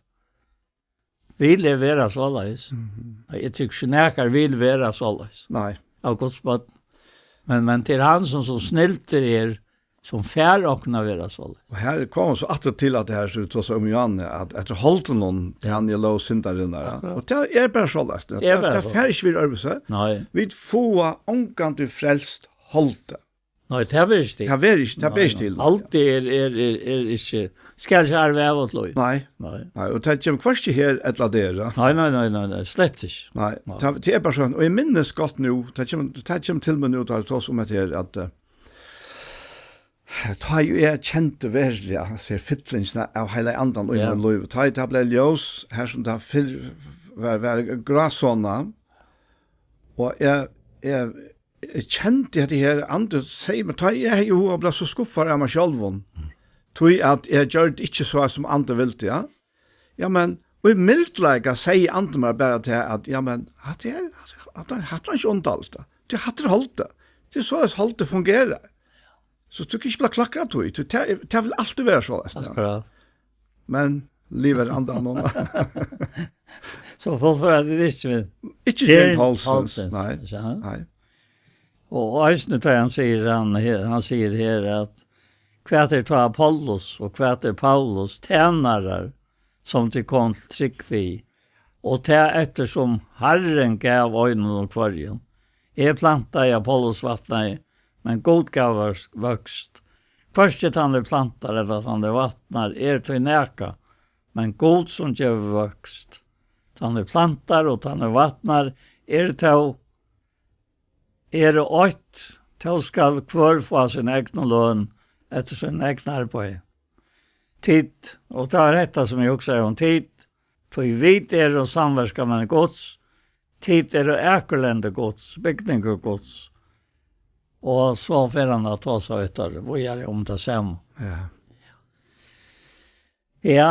Vil eg vera soleiðis? Mhm. Eg trúgvi ikki, nakar vil vera soleiðis. Nei. Av Guds børn. Men, men til hann, sum, sum snildur er, sum fær okkum at vera soleiðis. Og her kemur so aftur til at tað her, sum tú tosar um, Johanne, at, at holdið til hann er lóg syndarinnar, ja. Akkurát. Og tað er bara soleiðis. Tað er bara soleiðis. Tað fær ikki verið øðrvísi. Nei. Vit fáa ongantíð frelst holdið. Nei, tað ber ikki til. Tað ber ikki, tað ber ikki til. Nei, nei. Holdið er, er, er, er ikki, skal ikki arva ævigt lív. Nei. Nei. Nei, og tað kemur hvørki her ella har. Nei, nei, nei, nei, nei, slett ikki. Nei, nei. Tað, tað er bara soleiðis. Og eg minnist gott nú, tað kemur, tað kemur til meg nú, tá eg tosi um hetta her, at, eh, tá eg jú kendi veruliga, altso, fyllingina av Heilaga Andanum í mínum lívi. Tá eg, tað bleiv ljós, har sum tað fyrr var, var grásona, og eg, eg, eg kendi hetta her, Andin segði mær, tá eg hevði hug at blíva so skuffaður av mær sjálvum, tí at eg gjørdi ikki so, sum Andin vildi, ja. Ja, men, og í mildleika segði Andin mær bara til at, ja, men, hatta er, altso, hatta, hatta er ikki undarligt, tað. Tað, hatta er holdið. Tað er soleiðis holdið fungerar. So tú kanst ikki blíva klakkur av tí, tí tað er, tað vil altíð vera soleiðis, ja. Akkurát. Men liva í Andanum. So fólk fara til dystin, men ikki til Poulsens, Poulsens, nei, ja. Nei. Og eisini tá hann sigur, hann he-, hann sigur her at, "Hvat er tá Apollos, og hvat er Paulus? Tænarar, sum tit komu til trúgv við, og tað eftir sum Harrin gav einum og hvørjum. Eg plantaði, Apollos vatnaði, men Gud gav vøks-, vøkst. Hvørki tann ið plantar ella tann ið vatnar er tí nakað, men Gud, sum gevur vøkst. Tann ið plantar og tann ið vatnar er tó, eru eitt, tó skal hvør fáa sína egnu løn eftir sínum egna arbeiði. Tit, og tað er hetta, sum eg hugsaði um, tit, tí vit eru samverkamenn Guds, tit eru akurlendi Guds, bygningur Guds." Og so fer hann at tosa eftir, víðari um tað sama. Ja. Ja,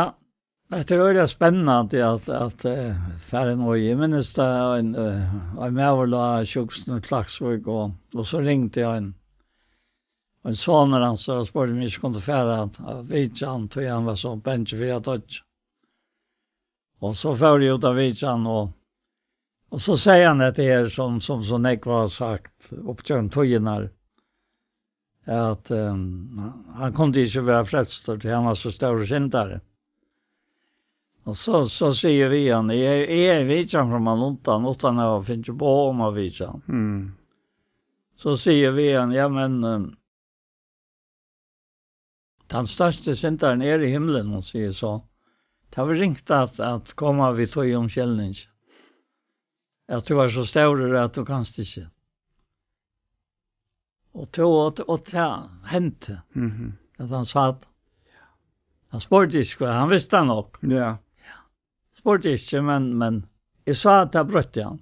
hetta er øgiliga spennandi at, at, eh, fara inn í. Eg minnist, eh, ein, eh, ein maður lá á sjúkrahúsinum í Klaksvík, og, og so ringdi ein, ein sonur hansara og spurdi, um eg ikki kundi fara at, at vitja hann, tí hann var so bangin fyri at doyggja. Og so fór eg út at vitja hann, og, og so segði hann hetta her, sum, sum so nógv hava sagt, upp gjøgnum tíðirnar, at, ehm, hann kundi ikki vera frelstur, tí hann var so stórur syndari. Og so, so sigi eg við hann, eg, eg eri vitjað frammanundan, uttan at hava fingið boð um at vitja hann. Mm. So sigi eg við hann, ja, men, ehm, tann størsti syndarin er í himlinum, sigi eg so. Tað var ringt at, at koma við tí umskilningi, at tú ert so stórur at tú kanst ikki. Og tó, og, og tað hendi, mhm, at hann sat. Hann spurdi ikki, hvat, hann visti tað nokk. Ja. Spurdi ikki, men, men eg sá, at tað broytti hann.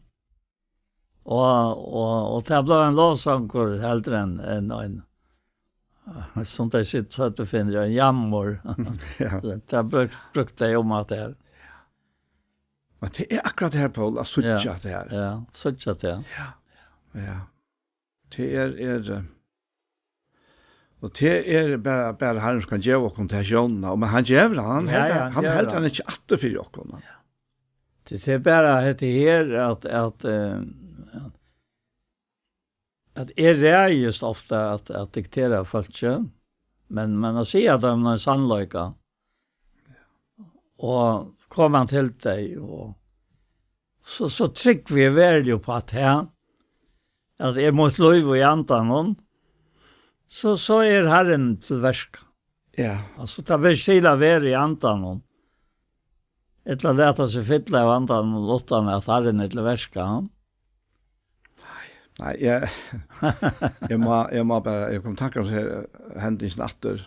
Og, og, og tað bleiv ein lovsangur heldur enn, enn ein, sum tey siga, søgdu finnur, ein jammur. Ja. So tað brúk-, brúktu tey um at tað er. Men tað er akkurát tað her, Poul, at síggja tað her. Ja, síggja tað. Ja. Ja. Tað er, er, eh, og tað er bara, bara Harrin sum kann geva okkum ta sjónina. Og, men hann gevur hann, hann heldur, hann heldur hann ikki aftur fyri okkum. Ja. Tað, tað er bara hetta her at, at, eh, at eg ræðist ofta at, at diktera fólki, men, men at siga teimum ein sannleika, og koma til tey, og so, so trúgvi eg veruliga upp á tað, at er mítt lív í Andanum, so, so er Harrin til verka. Ja. Altso, tað ber ikki til at vera í Andanum, ella lata seg fylla av Andanum, uttan at Harrin er til verka, ha? Nei, eg, eg má, eg má bara, eg kom í tankar um hesa her, eh, hendingina aftur.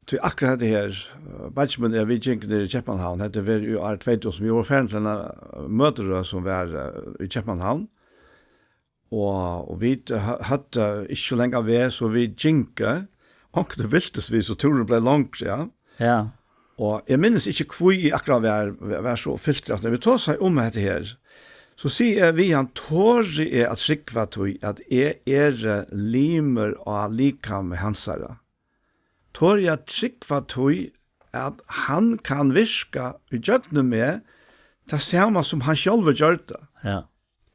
Tí akkurát hetta her, eh, beiggi mín og eg, vit gingu niður í Keypmannahavn, hetta var í ár tvey túsund, vit vóru farin til eina, eh, møtirøð sum var, eh, í Keypmannahavn. Og, og vit hø-, høvdu ikki so langan veg, so vit gingu. Onkuntíð viltust vit, so túrurin bleiv longri, ja. Ja. Og eg minnist ikki, hví eg akkurát var, var, var so fyltur av tí. Vit tosaðu um hetta her. So sigi eg við hann, tori eg at trúgva tí, at eg eri limur á likami hansara? Tori eg at trúgva tí, at hann kann virka ígjøgnum meg, tað sama sum hann sjálvur gjørdi. Ja.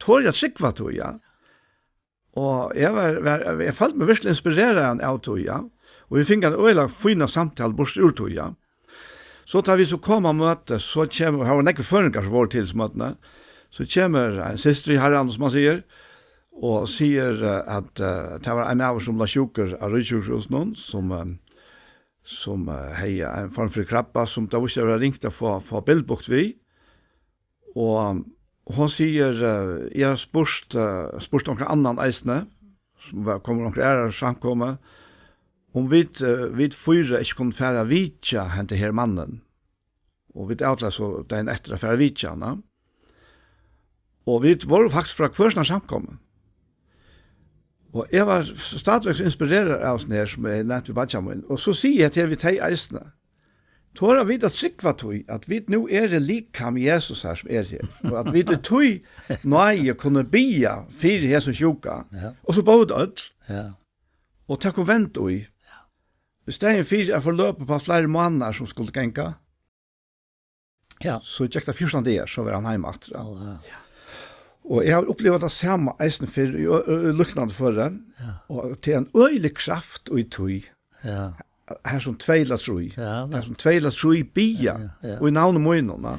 Tori at trúgva tí, ja. Og eg var, var, eg følti meg virkelig inspireraðan av tí, ja. Og vit fingu eina øgiliga fína samtalu burtur úr tí, ja. So tá vit so koma á møtið, so kemur, har vóru nógvir føroyingar sum vóru til hesa møtini, so kemur ein systir í Harranum, sum man sigur, og sigur, eh, at, eh, tað var ein maður, sum lá sjúkur á Ríkissjúkrahúsinum, sum, eh, sum, eh, hevði ein form fyri krabba, sum tað vísti seg at vera ringt at fáa, fáa bilbugt við. Og hon sigur, eh, eg havi spurt, eh, spurt onkran annan eisini, sum var, kom úr onkra aðrari samkomu, um vit, eh, vit fýra ikki kunnu fara at vitja henda her mannin. Og vit avtalu so dagin eftir at fara at vitja hann. Og vit vóru faktiskt frá hvør sína samkomu. Og eg var stadigvæk so inspireraður av sånn her, sum eg nevnti við beiggja mín. Og so sigi eg til við tey eisini. Tora vit at trúgva tí, at vit nú eru likam Jesus her, sum er her, og at vit í tí náði kunnu biðja fyri hesum sjúka, Ja. og so bóðu øll, Ja. og tað kom vend í. Í staðin fyri at forløpa upp á fleiri mánaðar sum skuldi ganga, Ja. so gekk tað fjúrtan dagar, so var hann heima aftur. Ó, ja. Og eg havi upplivað tað sama eisini fyrr í, í, í líknandi føri, Ja. og tað er ein øgilig kraft í tí. Ja. Her sum tvey ella trý. Ja, Her sum tvey ella trý biðja, Ja, ja. og í navni mínum, ja.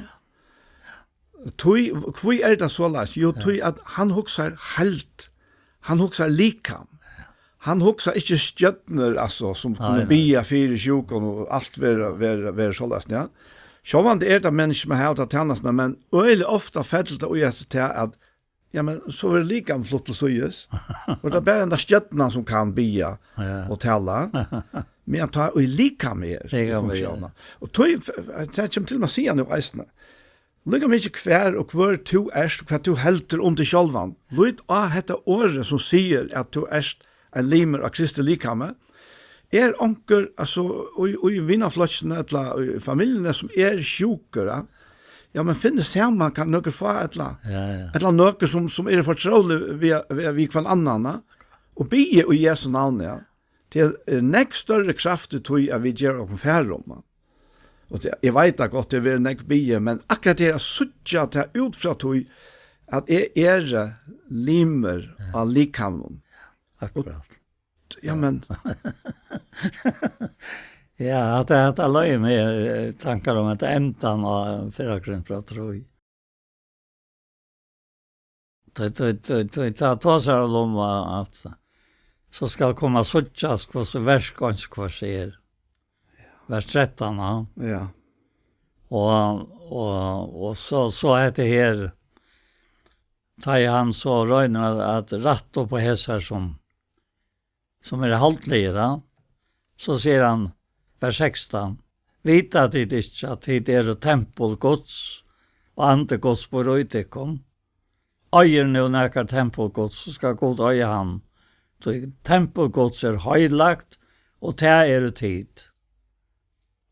Tí, hví er tað soleiðis? Jú, Ja. tí at hann hugsar heild. Hann hugsar likam. Hann hugsar ikki stjørnur, altso, sum Nei, kunnu nei. biðja fyri sjúkum og alt vera, vera, vera soleiðis, ja. Sjálvandi er tað menniskju, sum hava tað tænastuna, men øgiliga ofta fellur tað í at tað at, ja, men so verður likam flutt til síðis. Og tað er bara henda stjørnan sum kann biðja Ja. og tala. Men tá ið likam er í Likam er. funktión. Og tí, tað kemur til meg at siga nú eisini. Líka mikið hvar og hvør tú ert, hvat tú heldur um teg sjálvan. Lít á hetta orðið sum sigur at tú ert ein limur av Kristi likami. Er onkur, altso, í, í vinaflokkinum ella í familjuni sum er sjúkur, ja? Ja, men finnur saman kann nøkur fá ella, Ja, ja. ella nøkur sum, sum eru fortrúlig við, við, við hvønn annan, ja? Og biðja í Jesu navni, ja? Tað er nógv størri kraft í tí at vit gera okkum far um, ja? Og tað, eg veit tað gott, tað verður nógv biðið, men akkurát tað at síggja tað út frá tí at eg eri limur á likamnum. Akkurát. Ja, men Ja, at, at, at løy meg, eh, tankar um at endan á fyrra Korint frá trý. Tað, tað, tað, tað, tað tosar um at so skal koma at síggjast hvussu verk eins hvørs er. Vers trettan, ja. Ja. Og, og, og so, so hetta her, tá ið hann so roynir at, at rætta upp á hesar sum, sum eru haldligir, ja. So sigur hann, vers sekstan, Vita tit ikki, at tit eru tempul Guds, og andi Guds býr í tykkum? Eigur nú nakar tempul Guds, so skal Gud eiga hann. Tí tempul Guds er heilagt, og tað eru tit.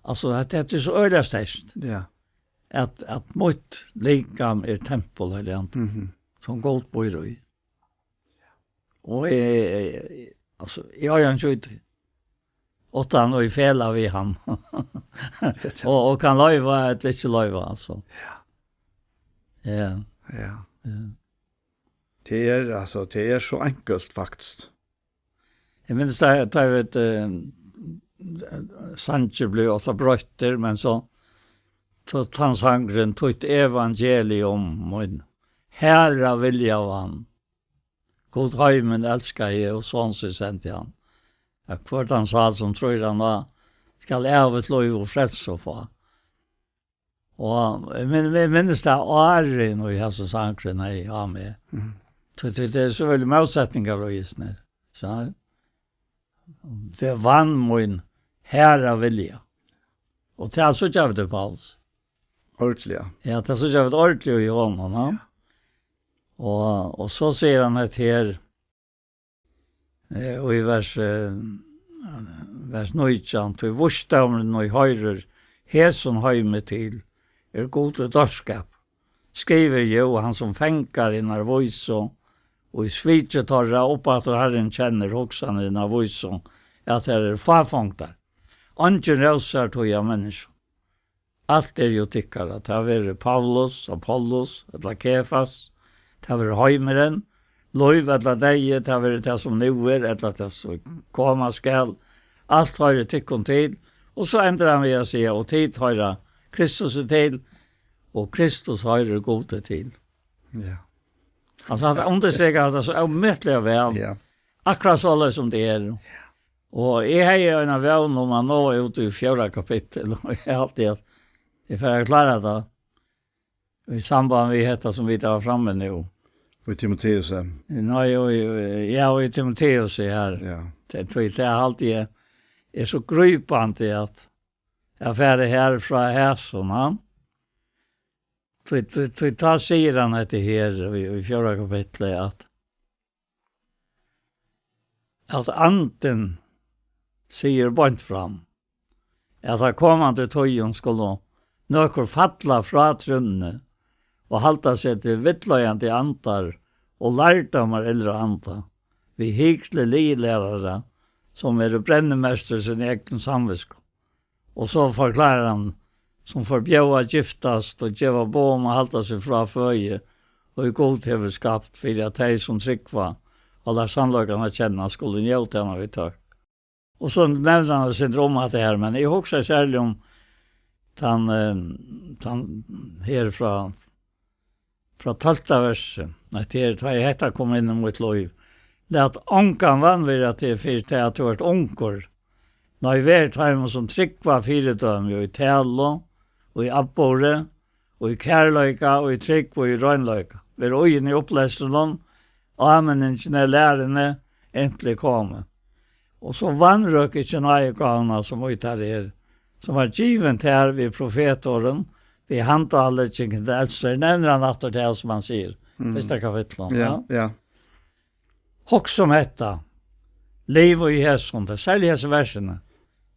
Altso, hetta, hetta er so øgiliga sterkt, Ja. at, at mítt likam er tempul, Heilagi Andi, Mhm. sum Gud býr í. Og eg, eg, altso, eg eigi hann ikki í tí. Uttan at fela við hann. Og, og kann loyva ella ikki loyva, altso. Ja. Ja. Ja. Tað er, altso, tað er so enkelt, faktiskt. Eg minnist, tá, tá vit, eh, sangir blivu ofta broyttir, men so, so tann sangurin, Títt evangelium, mín harða vilja vann. Gud heimin elskaði og son sín sendi hann. At hvør tann sál sum trýr hann á, skal ævigt lív og frelsu fáa. Og eg min-, eg minnist tað árin, og eg havi so sangurin, nei, ja, meg. Mhm. Tí, tí, tað er so veldig motsetningar og isnir. So, tað vann mín harða vilja. Og tað síggja vit í Paulus. Ordiliga. Ja, tað síggja vit ordiliga í honum, ja. Ja. Og, og so sigur hann hetta her, eh, og í vers, eh, vers nítjan, Tí vísdómurin, ið hoyrir hesum heimi til, er Gudi dárskap. Skrivi jú, hann sum fangar hinar vísu, og í sviki teirra, uppaftur Harrin kennir hugsanir hinar vísu, at tær eru fáfongdar. Eingin rósar tí av menniskjum. Alt er jú tykkara. Tað verður Paulus, Apollos, ella Kefas. Tað verður heimurin. Lív ella deyði, tað verður tað sum nú er, ella tað sum koma skal. Alt hoyrir tykkum til. Og so endar hann við at siga, og tit hoyra Kristus til, og Kristus hoyrir Gudi til. Ja. Altso, hann undirstrekar tað so ómetaliga væl. Ja. Akkurát soleiðis sum tað er. Og eg hevði eina vón um at náa út í fjórða kapittul, og eg haldi at eg fari at klára tað. Í samband við hetta sum vit hava frammi nú. Og í Timoteus, eh? Nei, og í, ja, og í Timoteus her. Ja. Tað, tað, tað haldi eg er so grípandi at, at fara her frá hesum, ha? Tí, tí, tí tá sigur hann hetta her í, í fjórða kapitli, at, at andin sigur beint fram, at á komandi tíðum skulu nøkur falla frá trúnni og halda seg til villleiðandi andar og lærdómar illra anda, við hykli liglærara, sum eru brennimerktir síni egnu samvitsku. Og so forklárar hann, sum forbjóða at giftast og geva boð um at halda seg frá føði, og Gud hevur skapt fyri at tey, sum trúgva og lært sannleikan at kenna, skulu njóta hana við tøkk. Og so nevnir hann eitt sindur um hatta her, men eg hugsaði serliga um tann, eh, tann her frá, frá tólvta versi. At her, tá ið hetta kom inn í mítt lív. Lat ongan vanvirða teg fyri tað, at tú ert ungur. Nei, ver teimum, sum trúgva, fyridømi í talu, í atburði, og í kærleika, og í trúgv, og í reinleika. Ver íðin í upplestrinum, áminningini, læruni, inntil eg komi. Og so vanrøk ikki náðigávuna, sum í tær er, sum var givin tær við profetorðum, við handálíking til eldstir. Nevnir hann aftur tað, sum hann sigur, mm, fyrsta kapitlinum, ja, ja. Ja. Hugsa um hetta. Liv í hesum, tað serliga hesi versini.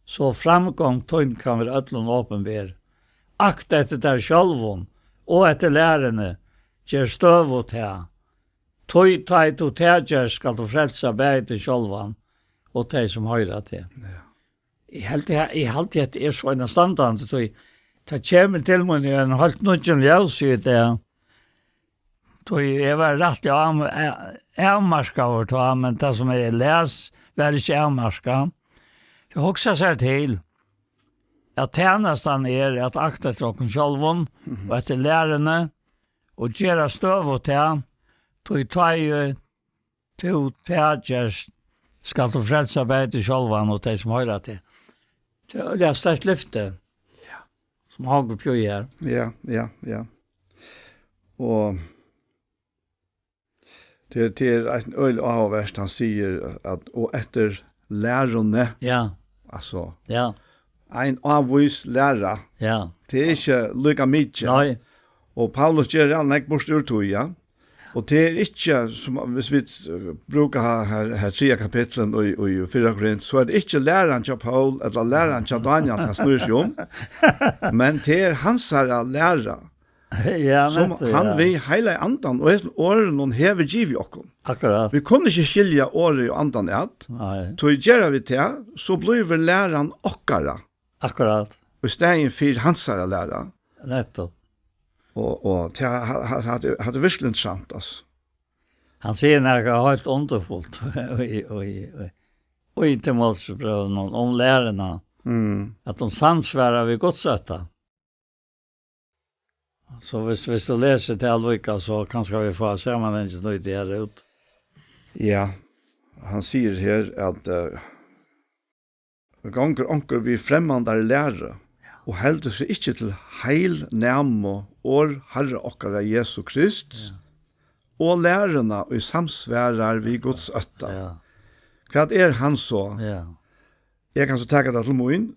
So framgongd tín kann vera øllum opinber. Akt eftir tær sjálvum og eftir læruni, ger støðugt tað. Tí tá ið tú tað gert, skalt tú frelsa bæði teg sjálvan og tey, sum hoyra teg. Ja. Eg haldi, eg, eg haldi, at tað er so einastandandi, tí tað kemur til mín í einum heilt nýggjum ljósi í dag. Tí eg var rættiliga av-, a-, avmarkaður tá, men tað sum eg las, var ikki avmarkað. So hugsa sær til, at tænastan er at akta eftir okkum sjálvum, mhm, og eftir læruni, og gera støðugt tað, tí tá ið tú tað gerst, skalt tú frelsa bæði teg sjálvan og tey, sum hoyra teg. Tað er øgiliga sterkt lyfti, ja, sum hongur uppi í her. Ja, ja, ja. Og tað, tað er eitt øgiliga áhugavert, hann sigur, at, og eftir læruni. Ja. Altso, ja, ein ávís læra. Ja. Tað er ikki líka mikið. Nei. Og Paulus ger redan nógv burtur úr tí, ja. Og tað er ikki, sum, hvis vit, eh, brúka her, her, her triðja kapitlen í, í fyrra Korint, so er tað ikki læran hjá Paul ella læran hjá Daniel, tað snýr seg um, men tað er hansara læra, ja, sum nettupp, hann, ja, við heilaga andan og hesum orðunum hevur givið okkum. Akkurát. Vit kunnu ikki skilja orðið og andan at, nei, tí gera vit tað, so blívur læran okkara. Akkurát. Og í staðin fyri hansara læra. Nettupp. Og, og tað, ha-, ha-, hatta er, hatta er virkelig interessant, altso. Hann sigur nakað heilt undurfult í, í, í, í Timoteusbrævinum um læruna, mm, at hon samsvarar við Guds ótta. So hvis, hvis tú lesur tað líka, so kanska vit fáa samanhangin í tí her út. Ja, hann sigur her at, eh, gongur onkur við fremmandari læru, ja, og heldur seg ikki til heilnæmu orð Harra okkara Jesu Krists, ja, og læruna, ið samsvarar við Guds ótta. Ja. Hvat er hann so? Ja. Eg kann so taka tað til mín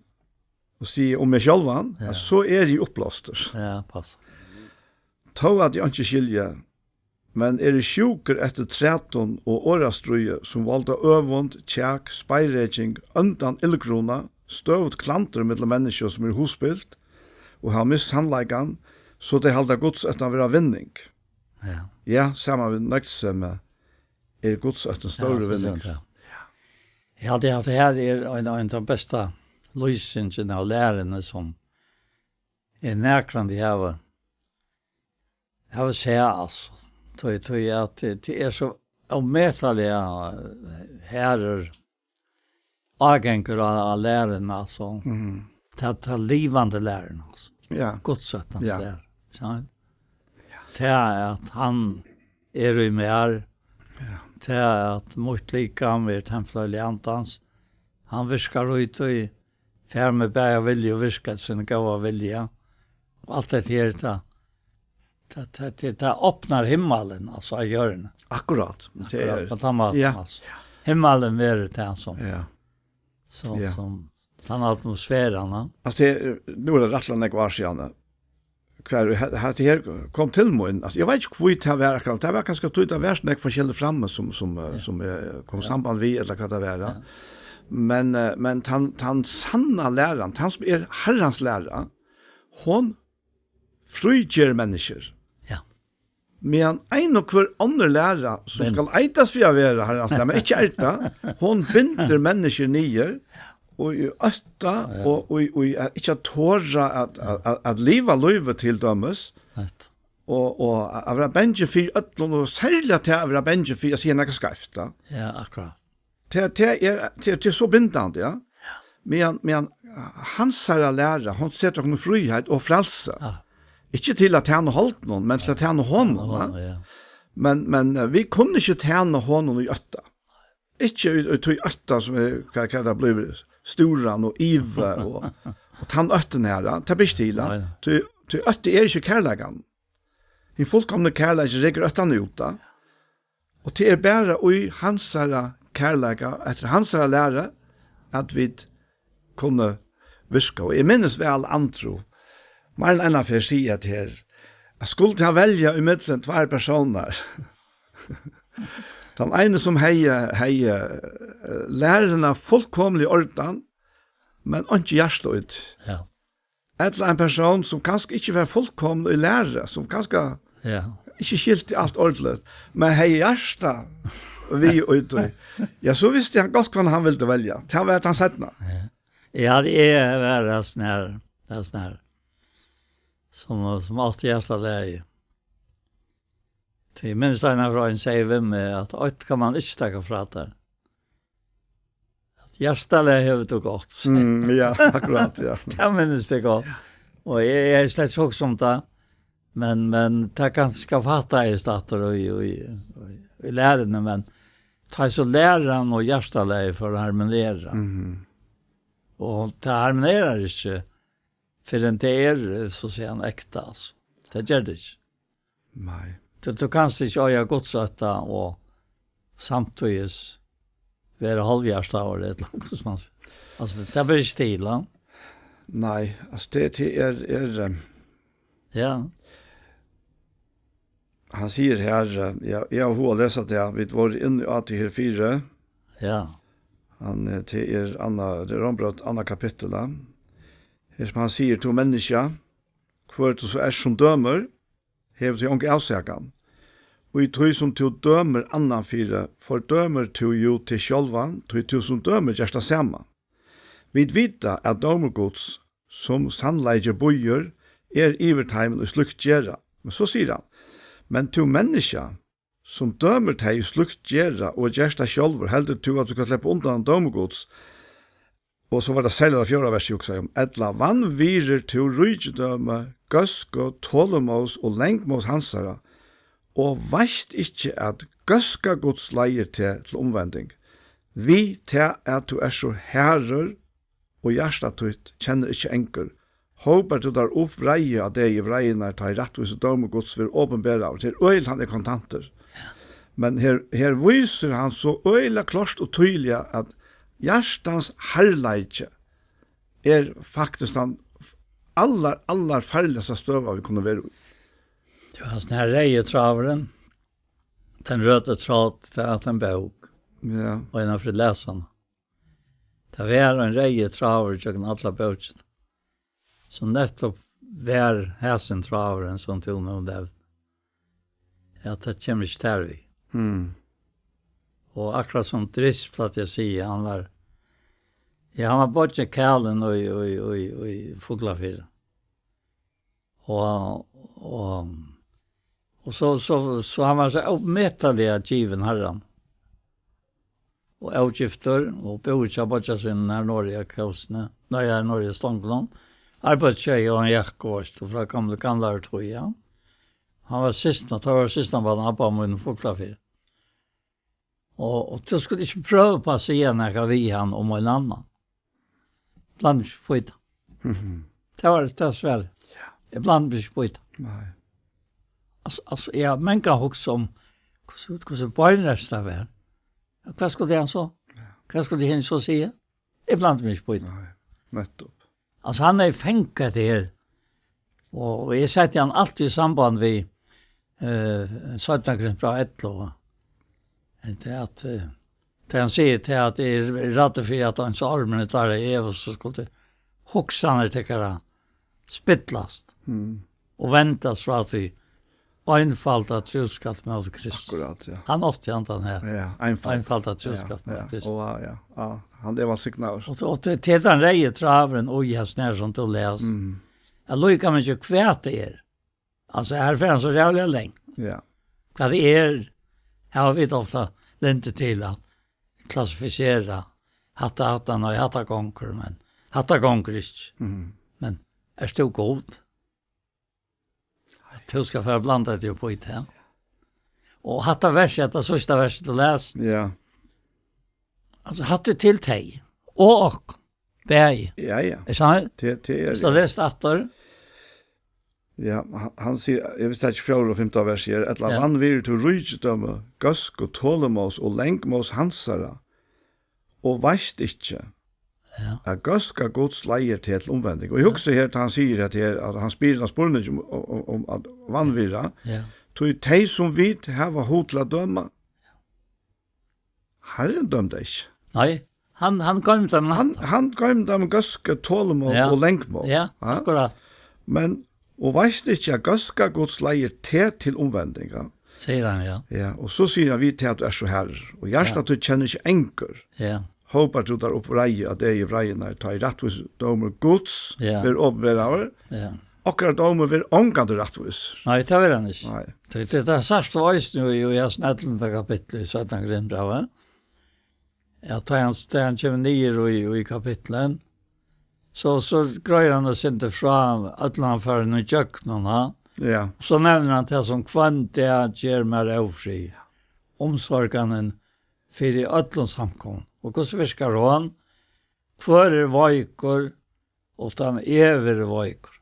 og siga um meg sjálvan, ja, at so eri eg uppblástur. Ja, pass. Tó at eg einki skilji, men eri sjúkur eftir trætum og orðastríði, sum valda øvund, kjak, speireking, óndan illgruna, støðugt klandur millum menniskju, sum eru hugspilt og hava mist sannleikan, so tey halda Guds óttan vera vinning. Ja. Ja, saman við nøgdsemi er Guds óttin, ja, stórur, so vinningur. Ja. Eg haldi, at tað her er ein, ein av bestu lýsingum av læruni, sum eg nakrantíð havi, havi sæð, altso. Tí, tí at tað, tað er so ómetaliga harður ágangur á, á læruna, altso. Mhm. Tað, tað livandi læruna, altso. Ja. Gudsóttans Ja. læra, skilur. Tað at hann er í mær, Ja. tað at mítt likam er tempul Andans, hann virkar í tí, fær meg bæði at vilja og virka til sín góða vilja. Og alt hetta her, tað, tað, tað, tað, tað opnar himmalin, altso, á jørðini. Akkurát. Tað Akkurát er, på tann mátan, ja. altso. Himmalin verður tað sum, Ja. sum, Ja. sum tann atmosfæran, ja. Altso, tað er, nú er tað rættiliga nógv ár síðan, hvar he-, hetta her kom til mín. Altso, eg veit ikki, hví tað var akkurát. Tað var kanska tí, tað var so nógv forskelligt frammi sum, sum, eh, Ja. sum eg kom Ja. samband við, ella hvat tað var, ja. Ja. Men, eh, men tann, tann sanna læran, tann sum er Harrans læra, hon fríger menniskjur. Ja. Meðan ein og hvør onnur læra, sum Bind. skal eitast fyri at vera Harrans læra, men ikki er tað, hon bindur menniskjur niður, og í ótta, Ja. og, og, og at ikki at tora at, at, at, at liva lívið til dømis, Rett. og, og at vera bangin fyri øllum, og serliga til at vera bangin fyri at siga nakað skeivt, ja. Ja, akkurát. Tað, tað er, tað, tað er so bindandi, ja. Meðan, meðan hansara læra, hon setur okkum í fríheit og frælsi. Ja. Ikki til at tæna holdinum, men til at tæna honum, Honum, ja. ja. Men, men, eh, vit kunnu ikki tæna honum í ótta. Ikki í, í tí ótta sum er, hvat, hvat tað blívur, stúran og ivi og, og tann óttin her, ja. Tað ber ikki til, ja. Nei, nei. Tí, tí ótti er ikki kærleikan. Hin fullkomni kærleiki rekur óttan út, ja. Og tað er bara í hansara kærleika, eftir hansara læru, at vit kunnu virka. Og eg minnist væl Andrew, meir enn eina ferð siga at her, at skuldi hann velja ímillum tveir persónar, tann eini sum hevði, hevði, eh, læruna fullkomiliga í ordan, men einki hjarta í tí. Ja. Ella ein persón sum kanska ikki var fullkomin í læru, sum kanska Ja. ikki skilti alt ordiligt, men hevði hjarta við í tí. Ja, so visti hann gott, hvønn hann vildi velja. Tað var tann seinna. Ja. Ja, tað var tað snar, tað snar. Sum, sum alt hjarta lagi. Tí minnist ein av frá ein segði við meg, at eitt kann man ikki taka frá tær. At hjartaliga hevur tú gott. Mm, ja, akkurát, ja. Tað minnist eg gott. Og eg, eg hevði slett ikki hugsað um tað. Men, men tað kanska fattaðist aftur í, í, í, í læruni, men tá so læran og hjartalagið fóru at harmonera. Mhm. Og tað harmonerar ikki, fyrr enn tað er, eh, so siga, ekta, altso. Tað ger tað ikki. Nei. Tú, tú kanst ikki eiga gudsótta og samtíðis vera hálvhjartaður, ella hvussu man sigur. Altso, tað, tað ber ikki til, ja. Nei, altso, tað, tað er, er, eh, Ja. Hann sigur her, eh, ja, eg havi hug at lesa tað, vit vóru inni á tí her fyri. Ja. Hann, eh, tað er annað, tað er Rómbrøvr, annað kapittul, ja. Her sum hann sigur, tú menniskja, hvør tú so ert sum dømir, hevur tú onga avsakan. Og í tí sum tú dømir annan fyri, fordømir tú jú teg sjálvan, tí tú sum dømir gert tað sama. Vit vita, at dómur Guds, sum sannleiki býður, er yvir teimum, ið slíkt gera. Men so sigur hann, men tú menniskja, sum dømir tey, ið slíkt gera, og gert tað sjálvur, heldur tú, at tú skalt sleppa undan dómi Guds? Og so var tað serliga tað fjórða vers, eg hugsaði um. Ella vanvirðir tú ríkidømi, góðsku, tolimóðs og langmóðs hansara, og veitst ikki, at góðska Guds leiðir teg til umvending, við tað, at tú ert so harður, og hjarta títt kennir ikki angur. Hópar tú tær upp vreiði á degi vreiðinnar, tá ið rættvísi dómur Guds verður opinberaður. Tað er øgiligt, hann er kontantur. Men her, her vísir hann so øgiliga klárt og týðiliga, at hjartans harðleiki er faktiskt tann allar, allar farligasta støða, vit kunnu vera í. Tú, hasin her reyði tráðurin, tann røda tráðin, tað er ein bók. Ja. Og ein av frílæsarunum. Tað var ein reyður tráður gjøgnum alla bókina, sum nettupp var hasin tráðurin, sum tú nú nevndi. Ja, tað kemur ikki tær við. Mm. Og akkurát sum Dris plagdi at siga, hann var, ja, hann var beiggi Kalin í, í, í, í Fuglafirði. Og, og, og so, so, so hann var so ómetaliga givin Harran. Og ógiftur, og búði hjá beiggja sínum her norðuri á Kósini, nei, her norðuri í Stonglum. Arbeiddi hjá Jóhan Jakob, veitst tú, frá gamla, gamla tíð, ja. Hann var systkina, tá var systkinabarn abba mín Fuglafirði. Og, og tú skuldi ikki prøva på at siga nakað við hann um ein annan. Blanda meg ikki upp í tað. Mhm. Tað var tað svar. Ja. Eg blandi meg ikki upp í tað. Nei. Altso, altso, eg havi mangan hugsað um, hvussu, hvussu beinleiðis tað var. Hvat skuldi hann so? Ja. Hvat skuldi hann so siga? Eg blandi meg ikki upp í tað. Nei, nettupp. Altso, hann hevði fangað tað her. Og, og eg setti hann altíð í samband við, eh, seinna Korintbræv ellivu. Tað at, eh, tað hann sigur, tað at eg er ræddur fyri, at hann so ormin er der, Eva, so skuldi hugsanir tykkara spillast. Mm. Og vendast frá tí einfalda trúskap móti Kristus. Akkurát, ja. Hann átti handan her. Ja, einfalda. Einfalda trúskap móti Kristus. Ja, ja. Og, ja, ja. Hann er vælsignaður. Og, og til, til tann reyði tráðurin, og eg snar sum tú les. Mm. At líka mikið hvat tað er. Altso, her fer hann so ræðuliga langt. Ja. Hvat tað er, her hava vit ofta lyndi til at klassifisera. Hatta, hatta, nei, hatta gongur, men hatta gongur ikki. Mm. Men ert tú Gud? At tú skal fara at blanda teg upp í tað. Og hatta versið, hatta síðsta versið tú les. Ja. Altso, hatta er til tey. Og okkum. Bæði. Ja, ja. Er sant? Tað, tað er, so ja. Les aftur. Ja, hann, hann sigur, eg visti ikki fjórða og fimta vers her, ella ja. Vanvirðir tú ríkidømi, góðsku, tolimóðs og langmóðs hansara, og veitst ikki, ja. At góðska Guds leiðir teg til umvending. Og eg hugsi her, tá hann sigur at her, at hann spyr hann spurning um, um, um, um at vanvirða, ja. Tí tey sum vit hava hug til at døma, Harrin dømdi ikki. Nei, hann, hann goymdi teimum hann, hatta. Hann goymdi teimum góðsku, tolimóð ja. Og langmóð. Ja, ja, akkurát. Men, og veitst ikki at góðska Guds leiðir teg til umvending, ja? Sigur hann, ja. Ja, og so sigur hann, við teg at tú ert so harður, og hjarta ja. Tú kennir ikki angur. Ja. Hópar tú tær upp reiði á degi vreiðinnar, tá ið rættvísur dómur Guds ja. Verður opinberaður. Ja. Okkara dómur verður ongantíð rættvísur. Nei, tað verður hann ikki. Nei. Tað, tað, tað sært tú eisini í, í, í hesum ellivta kapitli í seinna Korintbrævi. Ja, tá hann, tá hann kemur niður í, í kapitlinum, so, so greiðir hann eitt sindur frá øllum hann fer í gjøgnum, ha? Ja. So nevnir hann tað sum hvønn dag ger mær ófrið. Umsorganin fyri øllum samkomum. Og hvussu virkar hon? Hvør er veikur, uttan eg verði veikur.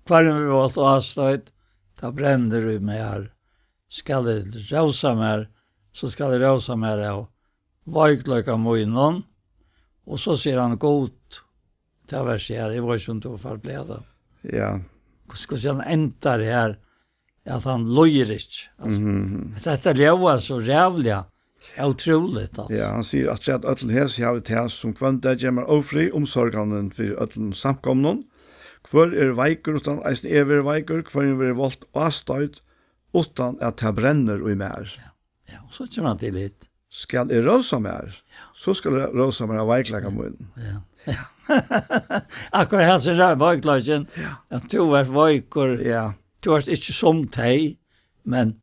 Hvørjum verður volt ástoyt, tað brennur í mær. Skal eg rósa mær, so skal eg rósa mær av veikleika mínum. Og so sigur hann, Gud, tað versið her, eg veit ikki um tú fær blíva. Ja. Hvussu, hvussu hann endar her, at hann lýgur ikki. Altso, mhm. Hetta, hetta ljóðar so ræðuliga ótrúligt, altso. Ja, hann sigur, afturat øllum hesi havi tað, sum hvønn dag ger mær ófrið, umsorganin fyri øllum samkomnum. Hvør er veikur, uttan eisini eg verði veikur? Hvørjum verður volt ástoyt, uttan at tað brennur í mær? Ja, ja, og so kemur hann til hitt. Skal eg rósa mær, ja. So skal eg rósa mær av veikleika mínum. Ja, ja. Akkurát hesin er veikleikin, ja. At tú ert veikur, ja. Tú ert ikki sum tey, men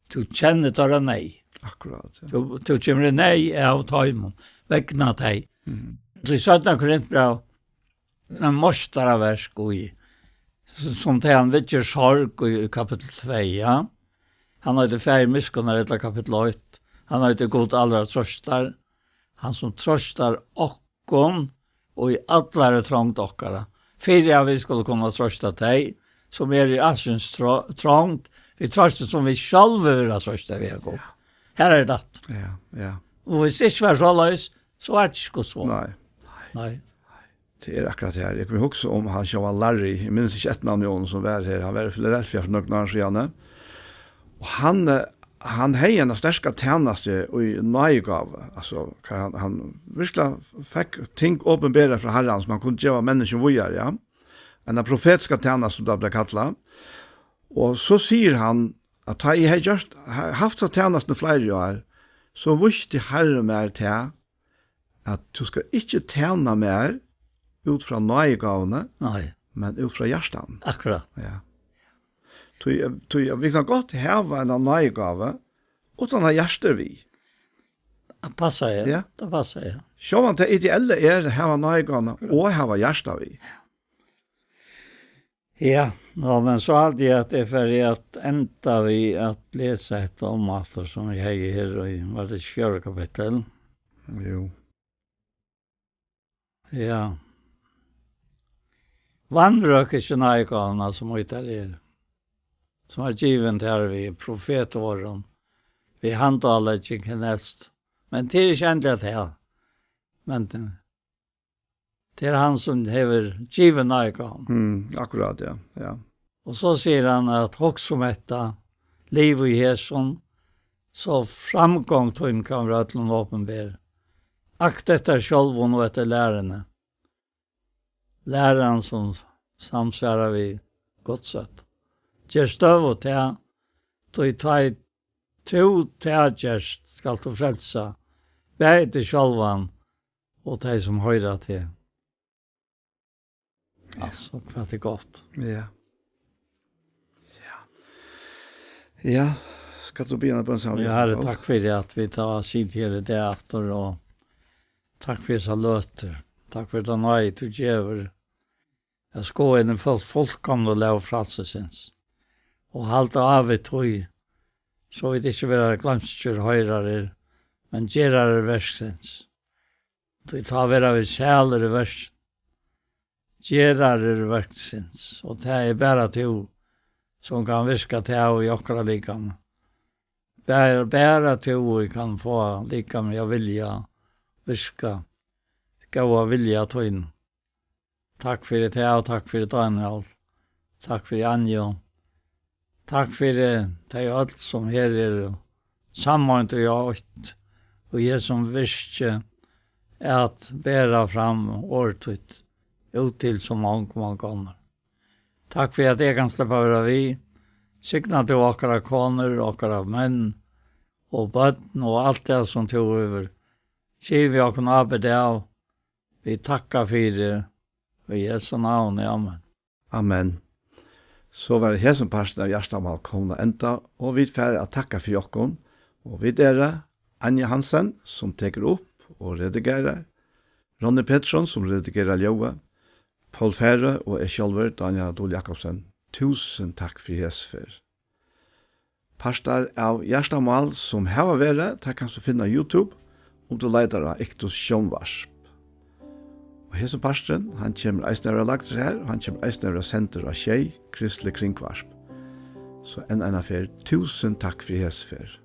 tú kennir teirra neyð. Akkurát, ja. Tú, tú kemur í neyð av teimum, vegna tey. Mhm. So í seinna Korintbræv, ein meistaraverk í, sum tað hann viðger sorg í, í kapittul tvey, ja. Hann eitur Faðir miskunnar, ella kapittul eitt. Hann eitur Gud allra trøstar. Hann sum trøstar okkum og í allari trongd okkara. Fyri at vit skulu kunna trøsta tey, sum eru í alskyns tro-, trongd, við trøstin sum vit sjálvi verða trøstað við okkum. Her er tað. Ja, ja. Og hvis ikki var soleiðis, so var tað ikki Guds orð. Nei. Nei. Tað er akkurát her. Eg kom at hugsa um hann sjálvan Larry. Eg minnist ikki eftirnavnið á honum sum var her. Hann var í Filadelfia fyri nøkrum árum síðani. Og hann, eh, hann hevði eina sterka tænastu í náðigávu. Altso, hvar hann, hann virkiliga fekk ting opinberað frá Harranum sum hann kundi geva menniskjum víðari, ja. Eina profetiska tænastu, sum tað bleiv kallað. Og so sigur hann, at tá eg hevði gjørt, ha-, havt ta tænastuna í fleiri ár, so vísti Harrin mær tað, at tú skalt ikki tæna mær út frá náðigávuni, nei. men út frá hjartanum. Akkurát. Ja. Tí, tí, vit kunnu gott hava eina náðigávu, uttan at hjartað er við. Tað passar, ja. Ja. Tað passar, ja. Sjálvandi tað ideella er at hava náðigávuna og hava hjartað við. Ja, ná, men so haldi eg at eg fari at enda við at lesa hetta umaftur, sum eg hevði her í, var tað ikki fjórða kapittul? Jú. Ja. Vanrøk ikki náðigávuna, sum í tær er, sum er givin tær við profetorðum, við handaleggjing helst. Men tað er ikki endiliga tað. Men tað er hann, sum hevur givið náðigávuna. Mm, akkurát, ja, ja. Og so sigur hann at hugsa um hetta, liv í hesum, so framgongd tín kann vera øllum opinber. Akt eftir sjálvum og eftir læruni. Læran sum samsvarar við Guds orð. Ger støðugt tað, tí tá ið tú tað gert, skalt tú frelsa bæði teg sjálvan og tey, sum hoyra teg. Altso, hvat er gott. Ja. Ja. Ja, skal tú biðja eina bøn saman? Ja, Harri, takk fyri at vit hava sitið her í dag aftur, og takk fyri hesar løtur. Takk fyri ta náði, tú gevur at skoða inn í fult-, fullkomnu lóg frælsisins, og halda á við tí, so vit ikki verða gloymskir hoyrarar, men gerarar verksins. Tí tá verða vit sælir í verk-, gerarar verksins, og tað er bara tú, sum kann virka tað í okkara likami. Bara, bara tú, ið kann fáa likamið at vilja virka, góða vilja tín. Takk fyri tað, og takk fyri Dánjal. Takk fyri Anju. Takk fyri tey øll, sum her eru sameind í eitt, og í hesum virki at bera fram orð títt út til so mong, mong onnur. Takk fyri, at eg kann sleppa at vera við. Signa tú okkara konur, okkara menn og børn og alt tað, sum tú hevur givið okkum ábyrgd av. Vit takka fyri, í Jesu navni, amen. Amen. So var hesin parturin av Hjartamál komin at enda, og vit fara at takka fyri okkum. Og vit eru Anja Hansen, sum tekur upp og redigerar, Ronny Petersson, sum redigerar ljóðið, Poul Færø og eg sjálvur, Dánjal Dul Jakobsen. Túsund takk fyri hesa ferð. Partar av Hjartamál, sum hava verið, tær kanst tú finna á YouTube, um tú leitar á Iktus Sjónvarp. Og hesin parturin, hann kemur eisini at vera lagdur her, og hann kemur eisini at vera sendur á Sjey, Kristelig Kringvarp. So enn eina ferð, túsund takk fyri hesa ferð.